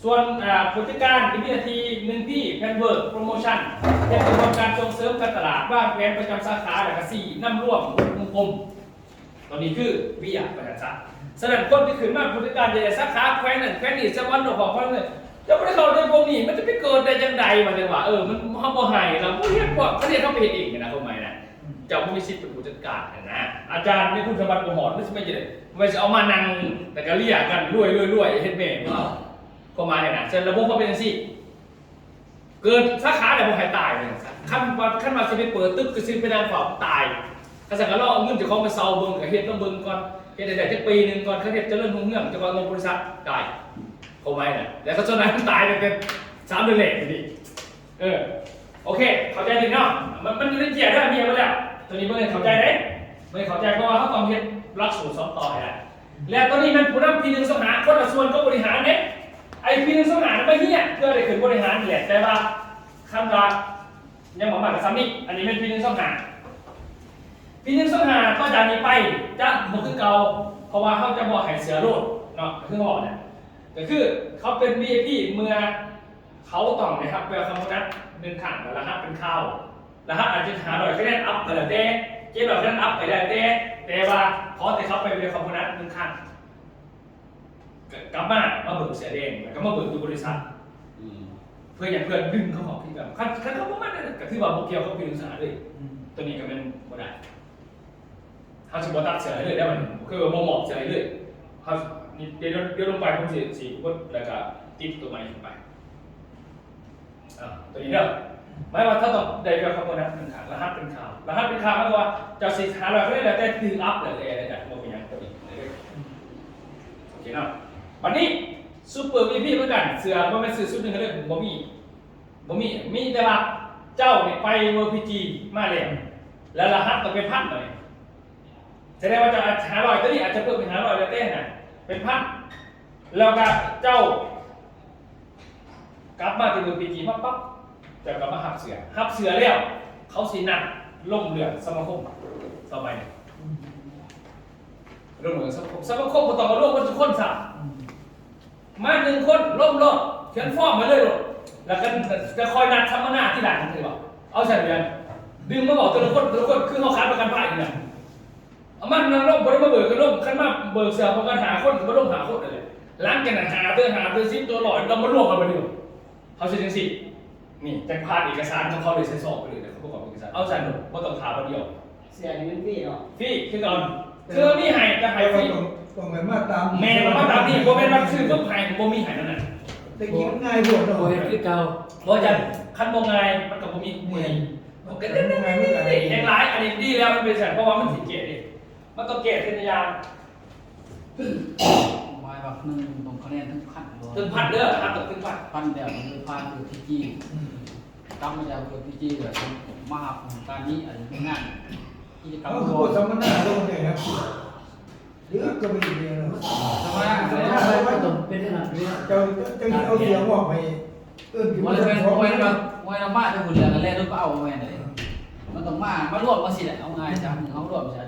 ສ່ວນ ອ່າ ຜູ້ຈັດການທີ່ມີໜ້າທີ່ ໜຶ່ງ ພີ ແພນເວີກ ໂປຣໂມຊັນ ເຮັດກະບວນການສົ່ງເສີມການຕະຫຼາດ ວາງແຜນປະຈຳສາຂາ ແລ້ວກະ ສີ່ ນຳລວມອົບຮົມ. ຕົວນີ້ຄືວຽກວ່າຊັ້ນຊະ. ສະນັ້ນ ຄົນທີ່ຂຶ້ນມາຜູ້ຈັດການໃຫຍ່ສາຂາແຂວງນັ້ນແຂວງນີ້ ສະຫວັນນະຄອນ ແຂວງນັ້ນ ເຈົ້າບໍ່ໄດ້ເຂົ້າໃນພວກນີ້ ມັນຈະໄປເກີດໄດ້ຈັ່ງໃດ? ວ່າຈັ່ງວ່າ ເອີ ມັນ ເຮົາບໍ່ໃຫ້ລະ ບໍ່ເຮັດ ພວກເຂົາເຮັດ ເຮົາໄປເຮັດເອງນະ ຄວາມໝາຍນະ ເຈົ້າບໍ່ມີສິດເປັນຜູ້ຈັດການຫັ້ນນະ. ອາຈານມີຄຸນສົມບັດບໍ່ຮອດ ມັນຊິແມ່ນຈັ່ງໃດ? ມັນຊິເອົາມານັ່ງ ແລ້ວກໍເລຍກັນ ລວຍໆ ເຮັດແມ່ບໍ່ເອົາ. ຄວາມໝາຍຫັ້ນນະ ສະນັ້ນລະບົບເຮົາເປັນຈັ່ງຊີ້ ເກີດສາຂາແລ້ວບໍ່ໃຫ້ຕາຍວ່າຊັ້ນຊະ. ຄັນວ່າ ຄັນວ່າຊິໄປເປີດຕຶກຊື່ໆ ໄປນັ່ງເຝົ້າ ຕາຍ. ຄັນຊັ້ນກໍລອງເອົາເງິນເຈົ້າຂອງໄປເຊົ່າເບິ່ງ ກໍເຮັດນຳເບິ່ງກ່ອນ ເຮັດໃຫ້ໄດ້ຈັກປີໜຶ່ງກ່ອນ ຄັນເຮັດຈະເລີນຮຸ່ງເຮືອງ ເຈົ້າກໍເອົາເງິນບໍລິສັດໄດ້ ເຂົ້າໃໝນະ. ແລ້ວຄັນສ່ວນນັ້ນຕາຍຕັ້ງແຕ່ສາມເດືອນແລກນີ້ ເອີ ໂອເຄ ເຂົ້າໃຈດີເນາະ. ມັນ ມັນຢູ່ໃນເຈ້ຍເດີ ມີມາແລ້ວ ຕົວນີ້ເບິ່ງໃຫ້ເຂົ້າໃຈເດ້ ເບິ່ງໃຫ້ເຂົ້າໃຈ ເພາະວ່າເຮົາຕ້ອງເຮັດຫຼັກສູດສອງຕໍ່ໃຫ້ໄດ້. ແລ້ວຕົວນີ້ແມ່ນຜູ້ນຳ ພີ ໜຶ່ງ ສອງ ຫ້າ ຄົນລະສ່ວນກັບບໍລິຫານເດ້. ໄອ້ ພີ ໜຶ່ງ ສອງ ຫ້າ ນັ້ນມາຮຽນເພື່ອໄດ້ຂຶ້ນບໍລິຫານນີ້ແຫຼະ ແຕ່ວ່າຄັນວ່າຍັງບໍ່ມາກໍສ່ຳນີ້. ອັນນີ້ແມ່ນ ພີ ໜຶ່ງ ສອງ ຫ້າ ພີ ໜຶ່ງ ສອງ ຫ້າ ຕໍ່ຈາກນີ້ໄປຈະບໍ່ຄືເກົ່າ ເພາະວ່າເຮົາຈະບໍ່ໃຫ້ເສືອໂລດເນາະ ຄືເຮົາເວົ້ານະ ກໍຄືເຂົາເປັນ ວີໄອພີ ເມື່ອ ເຂົາຕ້ອງໄດ້ຮັບ welcome bonus ໜຶ່ງຄັ້ງ ແລ້ວລະຫັດເປັນຄາວ ລະຫັດອາດຈະຫ້າຮ້ອຍຄະແນນອັບກໍແລ້ວແຕ່ ເຈັດຮ້ອຍຄະແນນອັບກໍແລ້ວແຕ່ ແຕ່ວ່າຂໍແຕ່ເຂົາໄປ welcome bonus ໜຶ່ງຄັ້ງ ກໍກັບມາ ມາເບິ່ງເສືອແດງ ແລ້ວກໍມາເບິ່ງຢູ່ບໍລິສັດ ອືມ ເພື່ອຫຍັງ? ເພື່ອດຶງເຂົາເຂົ້າຄືກັນ. ຄັນ ຄັນເຂົາບໍ່ມາ ກໍຖືວ່າບໍ່ກ່ຽວກັບປີໜຶ່ງສາເລີຍ ອືມ ຕົວນີ້ກໍແມ່ນບໍ່ໄດ້. ເຮົາຊິບໍ່ຕັດເສື້ອໃຫ້ເລີຍເດ້ ມັນຄືບໍ່ມອບເສື້ອໃຫ້ເລີຍ. ເຮົາ ດຽວ ດຽວລົງໄປ ຜົມຊິ ຊິກົດ ແລ້ວກໍຕິດຕົວໃໝ່ຂຶ້ນໄປ. ອ່າ ຕົວນີ້ເດີ ໝາຍວ່າເຮົາຕ້ອງໄດ້ແບບຄຳວ່າ ລະຫັດເປັນຂ້າວ ລະຫັດເປັນຂ້າວ ລະຫັດເປັນຂ້າວ ໝາຍຄວາມວ່າເຈົ້າຊິຫາຮ້ອຍກໍໄດ້ ແຕ່ຖືກອັບແລ້ວ ແຕ່ ແຕ່ບໍ່ເປັນຫຍັງ ຕົວນີ້ ໂອເຄເນາະ. ບັດນີ້ Super VIP ເໝືອນກັນ ເສື້ອບໍ່ແມ່ນຊື້ຊຸດໜຶ່ງເລີຍ ບໍ່ມີ ບໍ່ມີ ມີແຕ່ວ່າເຈົ້ານີ້ໄປ VIP ມາແລ້ວ ແລ້ວລະຫັດກໍເປັນພັນ ບັດນີ້ ສະແດງວ່າເຈົ້າອາດ ຫ້າຮ້ອຍ ຕົວນີ້ອາດຈະເພີ່ມເປັນຫ້າຮ້ອຍ ແລ້ວແຕ່ນະ ເປັນພັນ ແລ້ວກໍເຈົ້າກັບມາທີ່ເບີພີຈີມາປັບ ເຈົ້າກໍມາຮັບເສື້ອ ຮັບເສື້ອແລ້ວ ເຂົາຊິນັດລົງເລື່ອງສະມາຄົມຕໍ່ໄປ ລົງເລື່ອງສະມາຄົມ ສະມາຄົມບໍ່ຕ້ອງມາລວມເບິດທຸກຄົນຊ້ຳ ມາໜຶ່ງຄົນລົມໂລດ ຂຽນຟອມໄວ້ເລີຍໂລດ ແລ້ວກໍຈະຄ່ອຍນັດສຳມະນາທີຫຼັງ ເຫັນບໍ່? ເອົາຊັ້ນເດີ ດຶງມາເວົ້າແຕ່ລະຄົນ ແຕ່ລະຄົນ ຄືເຮົາຂາຍປະກັນໄພນີ້ນະ ເອົາມານັ່ງລົມ ບໍ່ໄດ້ມາເບີກກັນລົມ ຄັນມາເບີກເສື້ອປະກັນຫ້າຄົນ ກໍມາລົມຫ້າຄົນນັ້ນແຫຼະ ຫຼັງຈາກນັ້ນ ຫ້າເທື່ອ ຫ້າເທື່ອ ສິບເທື່ອ ຮ້ອຍ ລອງມາລວມກັນບັດນີ້ ເຮົາຊິຈັ່ງຊີ້ ນີ້ ຈັ່ງຜ່ານເອກະສານຂອງເຂົາເລີຍ ໃສ່ຊອງໄປເລີຍ ເຂົາປະກອບເອກະສານ ເອົາຊັ້ນໂລດ ບໍ່ຕ້ອງຖ້າບັດດຽວ ເສຍນີ້ມັນຟຣີເນາະ ຟຣີຄືເກົ່າ ຄືມີໃຫ້ກໍໃຫ້ຟຣີ ຕ້ອງ ຕ້ອງໄດ້ມາຕາມ ແມ່ນ ມາຕາມນີ້ ບໍ່ແມ່ນວ່າຊື້ປຶບໃຫ້ ບໍ່ມີໃຫ້ນັ້ນນະ ແຕ່ກີ້ມັນງ່າຍໂພດເນາະ ບໍ່ເຮັດຄືເກົ່າ ບໍ່ຈັກ ຄັນບໍ່ງ່າຍ ມັນກໍບໍ່ມີມື້ນີ້ ມັນກໍງ່າຍ ມັນກໍແຮງຫຼາຍ ອັນນີ້ດີແລ້ວ ມັນເປັນຊັ້ນ ເພາະວ່າມັນຊິແກ້ເດ້ ມັນຕ້ອງແກ້ເທື່ອລະຢ່າງ ໝາຍວ່າໜຶ່ງ ຕ້ອງຄະແນນເຖິງພັນບໍ່ ເຖິງພັນເດີ ຮັບເຖິງພັນ ພັນແລ້ວ ຫຼືຜ່ານເບີພີຈີ ອືມ ກັບມາຈາກເບີພີຈີ ແລ້ວມາຮັບຂອງການນີ້ ອັນນີ້ງານ ກິດຈະກຳ ເອົາ ບໍ່ສຳມະນາລົງໄດ້ນະ ເດືອດກໍໄປອີກແລ້ວເນາະ ສຳມະນາ ສຳມະນາໄປ ໄປ ໄປ ເປັນຂະໜາດນີ້ ເຈົ້າ ເຈົ້າຊິເອົາເສື້ອມອບໃຫ້ ເອີ້ນຂຶ້ນ ບໍ່ແມ່ນ ບໍ່ແມ່ນວ່າ ບໍ່ແມ່ນວ່າມາແຕ່ຜູ້ດຽວ ແລ້ວເດີນໄປເອົາ ບໍ່ແມ່ນເດ້ ມັນຕ້ອງມາ ມາລວມກັນຊີ້ແຫຼະ ເອົາງ່າຍຊະ ເຮົາລວມຊະ